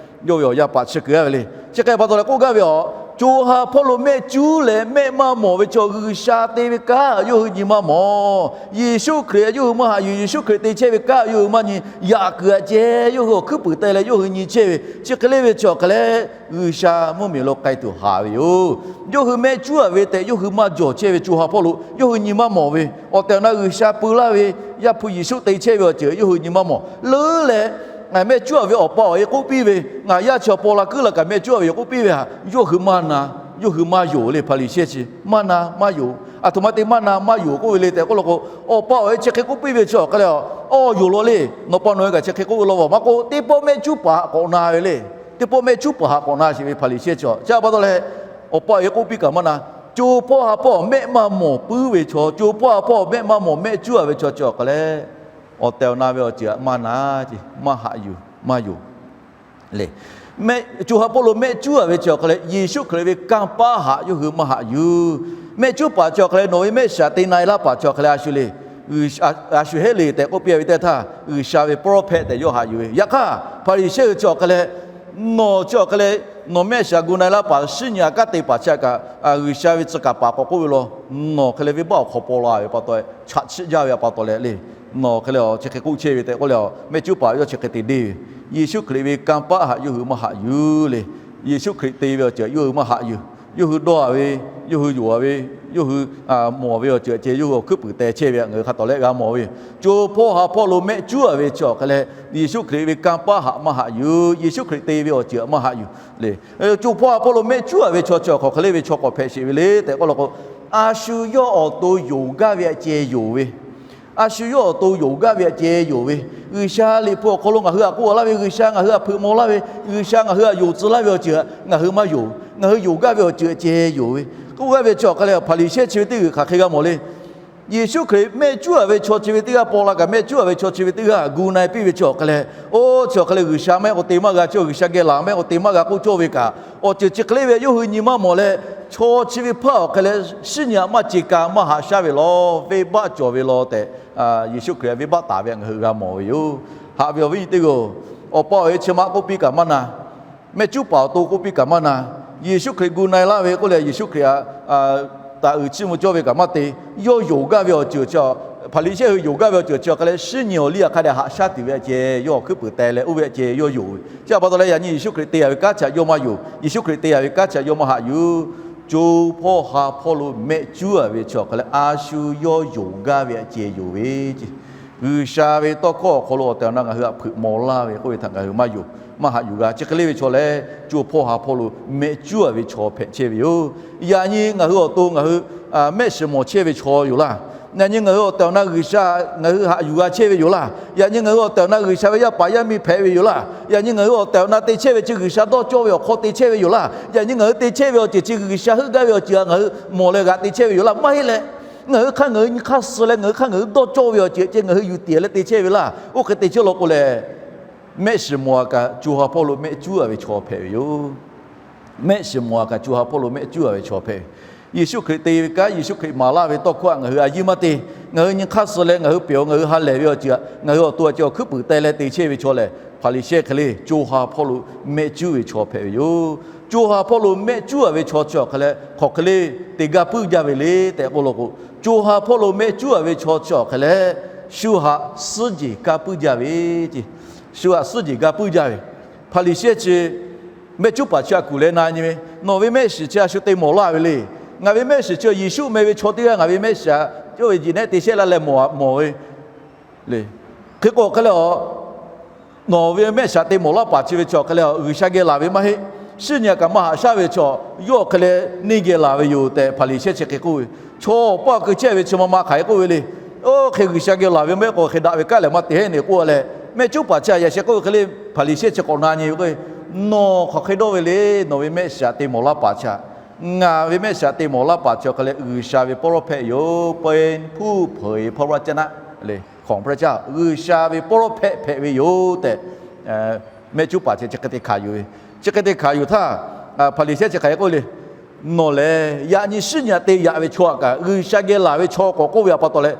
yawˇ ve awˬ yaˇ paˍ chi kuiˬ g'aˇ ve le. Chi hk'e pa taw leh k'oˆ gaˇ ve a, co ha hpawˇ lo mehˆ cuˉ leh mehˆ maˇ mawˬ ve chi G'uiˬsha te ve kanˉ yawˇ hui nyi maˇ mawˬ. Yeˍsuˆ Hkriꞈ yawˇ hui maˇ haꞈ yuˬ. Yeˍsuˆ Hkriꞈ te chehˇ ve kanˉ yawˇ hui maˇ nyi. Yaꞈ kuiˬ aꞈ ceh yawˇ hui awˬ hkuiˉ puiˍ teh leh yawˇ hui nyi chehˇ ve. Chi hk'e le ve chi awˬ hk'e leh, G'uiˬsha mvuhˇmiˬ lo k'ai tuˬ haꞈ ve yoˬ. Yawˇ hui mehˆ cuˉ a ve tehꞈ yawˇ hui maˇ jawˬ chehˇ ve, co ha hpawˇ lo yawˇ hui nyi maˇ mawˬ ve. Awˬ tehˬ awˬ na G'uiˬsha peu laˇ ve Yaˇ hpu Yeˍsuˆ te chehˇ ve awˬ ceuˬ yawˇ hui nyi maˇ mawˬ. Leuˉ leh, mehˆ cuˉ a ve awˬ pa awˬ e k'oˆ piˇ ve, Ngaˬ yaˇ chi paw la kuiˉ la kaꞈ mehˆ cuˉ a ve yoˬ k'oˆ piˇ ve htaꞈ yawˇ hui maˇ na, yawˇ hui maˇ yonˍ le. Hpaˍriˍsehˇ chi maˇ na maˇ yonˍ. Aˬ htoꞈ ma te maˇ na maˇ yonˍ k'oˆ ve le tehꞈ k'oˆ law k'o, awˬ pa awˬ e chi hk'e k'oˆ piˇ ve chi awˬ hk'e leh, awˬ yonˍ law le. Nawˬ pa nawˬ e kaꞈ chi hk'e k'oˆ ve law vaˬ maˇ k'oˆ, teˇ pawˆ mehˆ cuˉ paˍ htaꞈ k'awꞈ na ve le. Teˇ pawˆ mehˆ cuˉ paˍ htaꞈ k'awꞈ na sheˍ ve Hpaˍriˍsehˇ chi. Chi pa taw leh, awˬ pa awˬ e k'oˆ piˇ kaꞈ maˇ na. Co hpawˇ ha hpawˇ mehˆ maˇ mawˬ puiˉ ve chaw, co hpawˇ ha hpawˇ mehˆ maˇ mawˬ mehˆ cuˉ a ve chaw chi awˬ hk'e leh, awˬ tehˬ awˬ na ve awˬ ceuˬ htaꞈ maˇ na, maˇ haꞈ yuˬ maˇ yonˍ le. Co ha hpawˇ lo mehˆ cuˉ a ve chi awˬ hk'e leh, Yeˍsuˆ Hkriꞈ ve kanˇ paˆ htaꞈ yawˇ hui maˇ haꞈ yuˬ. Mehˆ cuˉ paˍ chi awˬ hk'e leh, nawˬ ve mehˆ shiˍ htaꞈ te na e laˇ paˍ chi awˬ hk'e leh, a shu le, a shu heˆ le tehꞈ k'oˆ piˇ a ve teˇ htaˇ, G'uiˬsha ve prophet tehꞈ yawˇ haꞈ yuˬ ve. Yaꞈ hk'aˇ Hpaˍriˍsehˇ hui chi awˬ hk'e leh, nawˬ chi awˬ hk'e leh, nawˬ mehˆ shiˍ htaꞈ gu na e laˇ paˍ, shinˉ nyi htaꞈ kanˉ te paˍ chi htaꞈ kaꞈ, G'uiˬsha ve tcuh kaˍ paˍ k'awꞈ k'oˆ ve law, nawˬ hk'e leh venˇbaˆ awˬ hk'aw paw la ve pa taw, chaꞈ chiˆ jaˇ ve pa taw leh le. Nawˬ hk'e leh chi hk'e k'oˆ chehˇ ve tehꞈ k'oˆ leh, mehˆ cuˉ paˍ yawˇ chi hk'e te deˇ ve. Yeˍsuˆ Hkriꞈ ve kanˇ paˆ htaꞈ yawˇ hui maˇ haꞈ yuˬ le. Yeˍsuˆ Hkriꞈ te ve awˬ ceuˬ yawˇ hui maˇ haꞈ yuˬ. Yawˇ hui dawˇ a ve, yawˇ hui yonˍ a ve, yawˇ hui mawˬ ve awˬ ceuˬ ceh yawˇ hui awˬ hkuiˉ puiˍ teh chehˇ ve htaꞈ ngaˬ hui hk'a tawˍ leh g'a mawˬ ve yoˬ. Co hpawˇ ha hpawˇ lo mehˆ cuˉ a ve chi awˬ hk'e leh, Yeˍsuˆ Hkriꞈ ve kanˇ paˆ htaꞈ maˇ haꞈ yuˬ. Yeˍsuˆ Hkriꞈ te ve awˬ ceuˬ htaꞈ maˇ haꞈ yuˬ le. Co hpawˇ ha hpawˇ lo mehˆ cuˉ a ve chaw chi awˬ hk'aˬ hk'e le ve chaw k'awꞈ hpehꞈ sheˍ ve le tehꞈ k'oˆ law k'o, a shu yawˇ awˬ to yonˍ gaˇ ve htaꞈ ceh yonˍ ve, a shu yawˇ awˬ to yonˍ gaˇ ve htaꞈ ceh yonˍ ve, G'uiˬsha liꞈ hpu awˬ hk'aw lo ngaˬ hui htaꞈ k'oˆ laˇ ve, G'uiˬsha ngaˬ hui htaꞈ hpeuꞈ maw laˇ ve, G'uiˬsha ngaˬ hui htaꞈ yonˍ tcuh laˇ ve awˬ ceuˬ htaꞈ ngaˬ hui maˇ yonˍ. Ngaˬ hui yonˍ gaˇ ve awˬ ceuˬ htaꞈ ceh yonˍ ve, k'oˆ gaˇ ve chi awˬ hk'e leh, Hpaˍriˍsehˇ chi ve teˇ g'uiˬ hk'aˬ hk'e g'a mawˬ le. Yeˍsuˆ Hkriꞈ mehˆ cuˉ a ve chaw chi ve teˇ g'aˇ, paw la kaꞈ mehˆ cuˉ a ve chaw chi ve teˇ g'aˇ gu na e piˇ ve chi awˬ hk'e leh, oˇ chi awˬ hk'e leh G'uiˬsha mehˆ k'o te maˇ g'a, chi G'uiˬsha geh laˬ mehˆ k'o te maˇ g'a k'oˆ cawˇ ve kaꞈ, awˬ ceuˬ chi hk'e le ve yawˇ hui nyi maˇ mawˬ leh, chaw chi ve hpaˇ awˬ hk'e leh shinˉ nyi htaꞈ maˇ ce ka maˇ haꞈ shaˉ ve law, venˇbaˆ cawˬ ve law tehꞈ, Yeˍsuˆ Hkriꞈ htaꞈ venˇbaˆ taˍ ve htaꞈ ngaˬ hui g'a mawˬ ve yoˬ. Haꞈ ve awˬ viˉ nyi teˇ g'aˇ-oˬ, awˬ pa awˬ e chi ma k'oˆ piˇ kaꞈ maˇ na. Mehˆ cuˉ paˍ awˬ to k'oˆ piˇ kaꞈ maˇ na. Yeˍsuˆ Hkriꞈ gu na e laˇ ve k'oˆ leh Yeˍsuˆ Hkriꞈ htaꞈ taˍ uiˍ chiˇ mvuh cawˇ ve kaꞈ maˇ te. Yawˇ yonˍ gaˇ ve awˬ ceuˬ chi, Hpaˍriˍsehˇ hui yonˍ gaˇ ve awˬ ceuˬ chi awˬ hk'e leh shinˉ nyi awˬ liˇ htaꞈ hk'a dehꞈ haꞈ shaˉ tuˬ ve htaꞈ ceh yawˇ awˬ hkuiˉ puiˍ teh leh oˇ ve htaꞈ ceh yawˇ yonˍ ve. Chi pa taw leh yaꞈ nyi Yeˍsuˆ Hkriꞈ te yaꞈ ve kanˉ chi htaꞈ yawˇ maˇ yonˍ. Yeˍsuˆ Hkriꞈ te yaꞈ ve kanˉ chi htaꞈ yawˇ maˇ haꞈ yuˬ. Co hpawˇ ha hpawˇ lo mehˆ cuˉ a ve chi awˬ hk'e leh a shu yawˇ yonˍ gaˇ ve htaꞈ ceh yonˍ ve ce. G'uiˬsha ve tawˇ hkawˇ awˬ hk'aw lo awˬ tehˬ awˬ na ngaˬ hui htaꞈ hpeuꞈ maw laˇ ve k'oˆ ve htaꞈ ngaˬ hui maˇ yonˍ, maˇ haꞈ yuˬ g'a. Chi hk'e le ve chaw lehˬ, co hpawˇ ha hpawˇ lo mehˆ cuˉ a ve chaw hpehꞈ chehˇ ve yoˬ. Yaꞈ nyi ngaˬ hui awˬ to ngaˬ hui mehˆ shiˍ mawˬ chehˇ ve chaw yoˬ laˇ. Yaꞈ nyi ngaˬ hui awˬ tehˬ awˬ na G'uiˬsha ngaˬ hui haꞈ yuˬ g'a chehˇ ve yoˬ laˇ. Yaꞈ nyi ngaˬ hui awˬ tehˬ awˬ na G'uiˬsha ve yaˇ paˍ yaˇ miˇ hpehꞈ ve yoˬ laˇ. Yaꞈ nyi ngaˬ hui awˬ tehˬ awˬ na te chehˇ ve chi G'uiˬsha dawˇ cawˇ ve awˬ hk'aw te chehˇ ve yoˬ laˇ. Yaꞈ nyi ngaˬ hui te chehˇ ve awˬ ceuˬ chi G'uiˬsha heuˆ gaˇ ve awˬ ceuˬ htaꞈ ngaˬ hui mawˬ leh g'aꞈ te chehˇ ve yoˬ laˇ. Maˇ heˆ leh, ngaˬ hui hk'aˇ ngaˬ hui nyi hk'aˇ suh leh ngaˬ hui hk'aˇ ngaˬ hui dawˇ cawˇ ve awˬ ceuˬ ceh ngaˬ hui yuˬ tiˍ leh te chehˇ ve laˇ. Oˇ hk'e te chehˇ law k'o lehˬ, mehˆ shiˍ mawˬ a kaꞈ co ha hpawˇ lo mehˆ cuˉ a ve chaw hpehꞈ ve yoˬ. Mehˆ shiˍ mawˬ a kaꞈ co ha hpawˇ lo mehˆ cuˉ a ve chaw hpehꞈ ve. Yeˍsuˆ Hkriꞈ te ve kanˉ, Yeˍsuˆ Hkriꞈ maˍ laˇ ve tawˇ hkawˇ htaꞈ ngaˬ hui a yiˇ maˇ te. Ngaˬ hui nyi hk'aˇ suh leh ngaˬ hui pehˬ-aw ngaˬ hui ha lehˬ ve awˬ ceuˬ htaꞈ ngaˬ hui awˬ to htaꞈ ceh awˬ hkuiˉ puiˍ teh leh te chehˇ ve chaw lehˬ, Hpaˍriˍsehˇ hk'e le co ha hpawˇ lo mehˆ cuˉ ve chaw hpehꞈ ve yoˬ. co ha hpawˇ lo mehˆ cuˉ a ve chaw chi awˬ hk'aˬ leh hk'aˬ hk'e le te gaˇ puiˉ jaˇ ve le tehꞈ k'oˆ law k'o, co ha hpawˇ lo mehˆ cuˉ a ve chaw chi awˬ hk'aˬ leh shu haꞈ suhˉ jeˬ kaˇ puiˉ jaˇ ve ce. Shu haꞈ suhˉ jeˬ gaˇ puiˉ jaˇ ve. Hpaˍriˍsehˇ chi mehˆ cuˉ paˍ chi htaꞈ kuˬ leh na nyi ve, Nawˬ ve mehˆ shiˍ chi a shu te mawˬ laˇ ve le. Ngaˬ ve mehˆ shiˍ chi Yeˍsuˆ meh ve chaw teˇ g'aˇ ngaˬ ve mehˆ shiˍ htaꞈ yawˇ ve jeˬ nehˆ te shehˆ laˇ leh mawˬ ve le. Hk'e k'o hk'e leh a, nawˬ ve mehˆ shiˍ htaꞈ te mawˬ laˇ paˍ chi ve chi awˬ hk'aˬ leh G'uiˬsha geh laˬ ve maˇ heˆ. Shiˉ nyi a kaꞈ maˇ haꞈ shaˉ ve chi awˬ, yawˇ hk'e leh neˇ geh laˬ ve yoˬ tehꞈ Hpaˍriˍsehˇ chi hk'e k'oˆ ve. Chaw paˇ keu chehˇ ve chi ma ma hk'aˬ hk'e k'oˆ ve le. Oˇ hk'e G'uiˬsha geh laˬ ve maˇ heˆ k'o hk'e daꞈ ve kaˉ lehˬ maˇ te heˆ ne k'oˆ leh, mehˆ cuˉ paˍ chi htaꞈ yaꞈ sheh k'oˆ ve hk'e le, Hpaˍriˍsehˇ chi k'awꞈ na nyi ve k'o, Nawˬ hk'aˬ hk'e dawˇ ve le. Nawˬ ve mehˆ shiˍ htaꞈ te mawˬ laˇ paˍ chi htaꞈ, ngaˬ ve mehˆ shiˍ htaꞈ te mawˬ laˇ paˍ chi awˬ hk'aˬ leh G'uiˬsha ve pawˇ rawˇ hpehꞈ yoˬ, pawehˇ hpuˇ hpeuꞈ e pawˇ rawˇ caˇ naˆ le. Hk'awꞈ hpehꞈ caˇ G'uiˬsha ve pawˇ rawˇ hpehꞈ hpehꞈ ve yoˬ tehꞈ mehˆ cuˉ paˍ chi chi hk'e te hkanˍ yuˬ ve. Chi hk'e te hkanˍ yuˬ htaˇ, Hpaˍriˍsehˇ chi hk'aˬ hk'e k'oˆ le. Nawˬ lehˬ yaꞈ nyi shiˉ nyi a te yaꞈ ve chaw htaꞈ kaꞈ G'uiˬsha geh laˬ ve chaw k'awꞈ k'oˆ ve pa taw leh,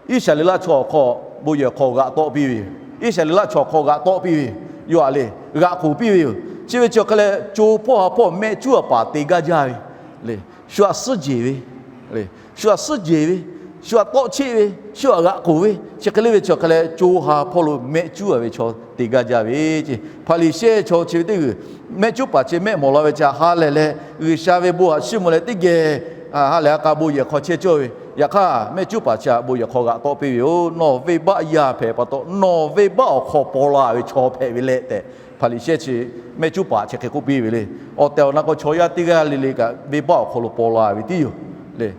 Iˉsaˍreˍlaˆ chaw awˬ hk'aw bon yehˬ hk'aw g'aꞈ tawˆ piˇ ve yoˬ. Iˉsaˍreˍlaˆ chaw awˬ hk'aw g'aꞈ tawˆ piˇ ve yoˬ. Yawˇ htaꞈ le g'aꞈ k'oˍ piˇ ve yoˬ. Chi ve chi awˬ hk'aˬ leh co hpawˇ ha hpawˇ mehˆ cuˉ a paˍ te gaˇ jaˇ ve le. Shu haꞈ suhˉ jeˬ ve le. Shu haꞈ suhˉ jeˬ ve, shu haꞈ tawˆ cheˆ ve, shu haꞈ g'aꞈ k'oˍ ve, chi hk'e le ve chi awˬ hk'aˬ leh co ha hpawˇ lo mehˆ cuˉ a ve chaw te gaˇ jaˇ ve ce. Hpaˍriˍsehˇ chaw chi ve teˇ g'uiˬ mehˆ cuˉ paˍ chi mehˆ mawˬ la ve chi htaꞈ ha lehˬ leh G'uiˬsha ve bon haꞈ chiˇ mvuh leh teˇ geh ha lehˬ a k'a bon yehˬ hk'aw chehˇ cawˇ ve. Yaꞈ hk'aˇ mehˆ cuˉ paˍ chi htaꞈ bon yehˬ hk'aw g'aꞈ tawˆ piˇ ve yoˬ. Nawˬ venˇbaˆ yaˇ hpehꞈ pa taw, nawˬ venˇbaˆ awˬ hk'aw paw la ve chaw hpehꞈ ve leh tehꞈ, Hpaˍriˍsehˇ chi mehˆ cuˉ paˍ chi hk'e k'oˆ piˇ ve le. Awˬ tehˬ awˬ na k'o chaw yaˇ teˇ g'aˇ le le kaꞈ venˇbaˆ awˬ hk'aw lo paw la ve tiˉ yoˬ le.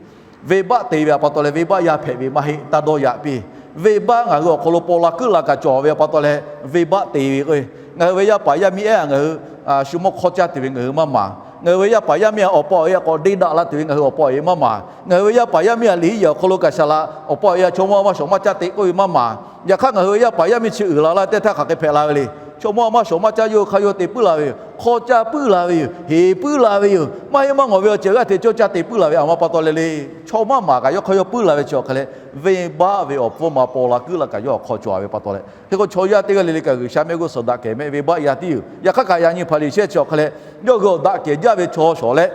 Venˇbaˆ te ve pa taw leh venˇbaˆ yaˇ hpehꞈ ve maˇ heˆ. Taˇ dawˇ yaꞈ piˇ. Venˇbaˆ ngaˬ hui awˬ hk'aw lo paw la kuiˉ la kaꞈ cawˬ ve pa taw leh venˇbaˆ te ve k'o, ngaˬ hui ve yaˇ paˍ yaˇ miˇ ehˉ ngaˬ hui shu mawˇ hk'awˇ caˇ tuˬ ve ngaˬ hui maˇ maˍ. Ngaˬ hui ve yaˇ paˍ yaˇ miˇ htaꞈ awˬ pa awˬ e htaꞈ k'awꞈ deˇ daꞈ la tuˬ ve ngaˬ hui awˬ pa awˬ e maˇ maˍ. Ngaˬ hui ve yaˇ paˍ yaˇ miˇ htaꞈ liꞈ hiˉ yehˬ awˬ hk'aw lo kaꞈ shaˍ laꞈ awˬ pa awˬ e htaꞈ chaw mawˇ maˇ shawˍ maˇ caˇ te k'oˆ ve maˇ maˍ. Yaꞈ hk'aˇ ngaˬ hui ve yaˇ paˍ yaˇ miˇ chi uiˍ la laˇ teˇ htaˇ hk'aˬ hk'e hpehꞈ la ve le. Chaw mawˇ maˇ shawˍ maˇ caˇ, yawˇ hui hk'a yawˇ te puiˉ la ve yoˬ. Hk'aw caˇ puiˉ la ve yoˬ. Heˍ puiˉ la ve yoˬ. Maˇ heˆ maˇ ngawˬ ve awˬ ceuˬ g'aˇ hteꞈ cawˇ caˇ te puiˉ la ve. A ma pa taw leh le, chaw maˇ maˍ kaꞈ yawˇ hk'a yawˇ puiˉ la ve chi awˬ hk'aˬ leh, venˇbaˆ ve awˬ pfuhˇ ma paw la kuiˉ la kaꞈ yawˇ awˬ hk'aw cawˬ ve pa taw leh, hk'e k'o chaw yaˇ teˇ g'aˇ le le kaꞈ G'uiˬsha mehˆ g'uˇ suhˍ daꞈ kehˬ mehˆ venˇbaˆ yaˇ tiˉ yoˬ. Yaꞈ hk'aˇ kaꞈ yaꞈ nyi Hpaˍriˍsehˇ chi awˬ hk'aˬ leh, yawˇ hui awˬ daꞈ kehˬ jaˇ ve chaw shawˍ leh,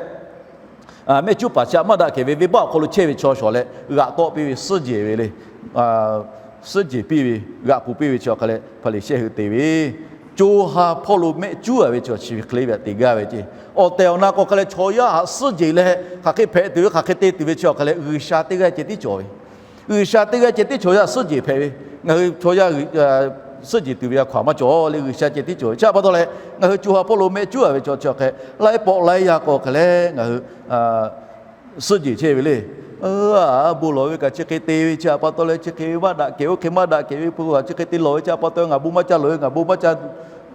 mehˆ cuˉ paˍ chi htaꞈ maˇ daꞈ kehˬ ve venˇbaˆ awˬ hk'aw lo chehˇ ve chaw shawˍ leh g'aꞈ tawˆ piˇ ve, suhˉ jeˬ ve le. Suhˉ jeˬ piˇ ve, g'aꞈ k'oˍ piˇ ve chi awˬ hk'aˬ leh Hpaˍriˍsehˇ hui te ve, co ha hpawˇ lo mehˆ cuˉ a ve chi awˬ chi ve hk'e le ve htaꞈ te gaˇ ve ce. Awˬ tehˬ awˬ na k'o hk'aˬ leh chaw yaˇ haꞈ suhˉ jeˬ leh hk'aˬ hk'e hpehꞈ tuˬ ve hk'aˬ hk'e te tuˬ ve chi awˬ hk'aˬ leh G'uiˬsha teˇ g'aˇ ceh tiˉ cawˬ ve. G'uiˬsha teˇ g'aˇ ceh tiˉ chaw yaˇ suhˉ jeˬ hpehꞈ ve. Ngaˬ hui chaw yaˇ suhˉ jeˬ tuˬ ve a hkaw aˬ maˇ cawˬ le, G'uiˬsha ceh tiˉ cawˬ ve. Chi pa taw leh ngaˬ hui co ha hpawˇ lo mehˆ cuˉ a ve chi awˬ chi awˬ hk'aˬ laiˉ pawˆ laiˉ yaˇ k'o hk'aˬ leh ngaˬ hui suhˉ jeˬ chehˇ ve le. Bon lawˬ ve kaꞈ chi hk'e te ve chi htaꞈ pa taw leh chi hk'e ve maˇ daꞈ kehˬ, oˇ hk'e maˇ daꞈ kehˬ ve hpu kaꞈ chi hk'e te lawˬ ve chi htaꞈ pa taw ngaˬ bon maˇ ca lawˬ ve, ngaˬ bon maˇ ca,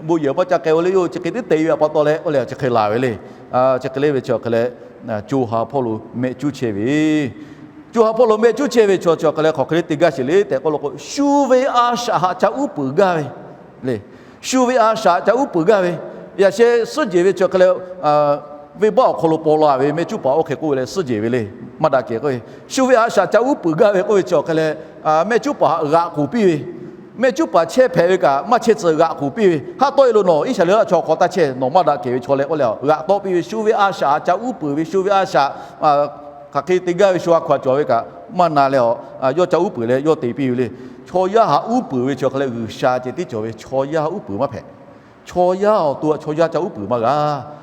bon yehˬ maˇ ca k'ai o le yoˬ, chi hk'e tiˉ te ve htaꞈ pa taw leh k'oˆ leh chi hk'e laˬ ve le. Chi hk'e le ve chi awˬ hk'aˬ leh co ha hpawˇ lo mehˆ cuˉ chehˇ ve, co ha hpawˇ lo mehˆ cuˉ chehˇ ve chi awˬ chi awˬ hk'aˬ leh hk'aˬ hk'e le te gaˇ sheˍ le tehꞈ k'oˆ law k'o, shu ve a shaꞈ haꞈ ca uˉ peunˍ gaˇ ve le. Shu ve a shaꞈ ca uˉ peunˍ gaˇ ve. Yaꞈ sheh suhˉ jeˬ ve chi awˬ hk'aˬ leh venˇbaˆ awˬ hk'aw lo paw la ve mehˆ cuˉ paˍ oˇ hk'e k'oˆ ve leh suhˉ jeˬ ve le. Maˇ daꞈ kehˬ k'oˆ ve, shu ve a shaꞈ ca uˉ peunˍ gaˇ ve k'oˆ ve chi awˬ hk'aˬ leh mehˆ cuˉ paˍ htaꞈ g'aꞈ k'oˍ piˇ ve, mehˆ cuˉ paˍ chehˇ hpehꞈ ve kaꞈ maˇ chehˇ tcuh g'aꞈ k'oˍ piˇ ve, haˉ tawˆ e lo nawˬ Iˉsaˍreˍlaˆ chaw hk'aw taˇ chehˇ, nawˬ maˇ daꞈ kehˬ ve chaw leh k'oˆ leh g'aꞈ tawˆ piˇ ve, shu ve a shaꞈ ca uˉ peunˍ ve, shu ve a shaꞈ hk'aˬ hk'e te gaˇ ve shu a hkaw aˬ cawˬ ve kaꞈ maˇ na leh a, yawˇ ca uˉ peunˍ leh yawˇ te piˇ ve le. Chaw yaˇ haꞈ uˉ peunˍ ve chi awˬ hk'aˬ leh G'uiˬsha ceh tiˉ cawˬ ve, chaw yaˇ haꞈ uˉ peunˍ maˇ hpehꞈ. Chaw yaˇ awˬ to a chaw yaˇ ca uˉ peunˍ maˇ g'a.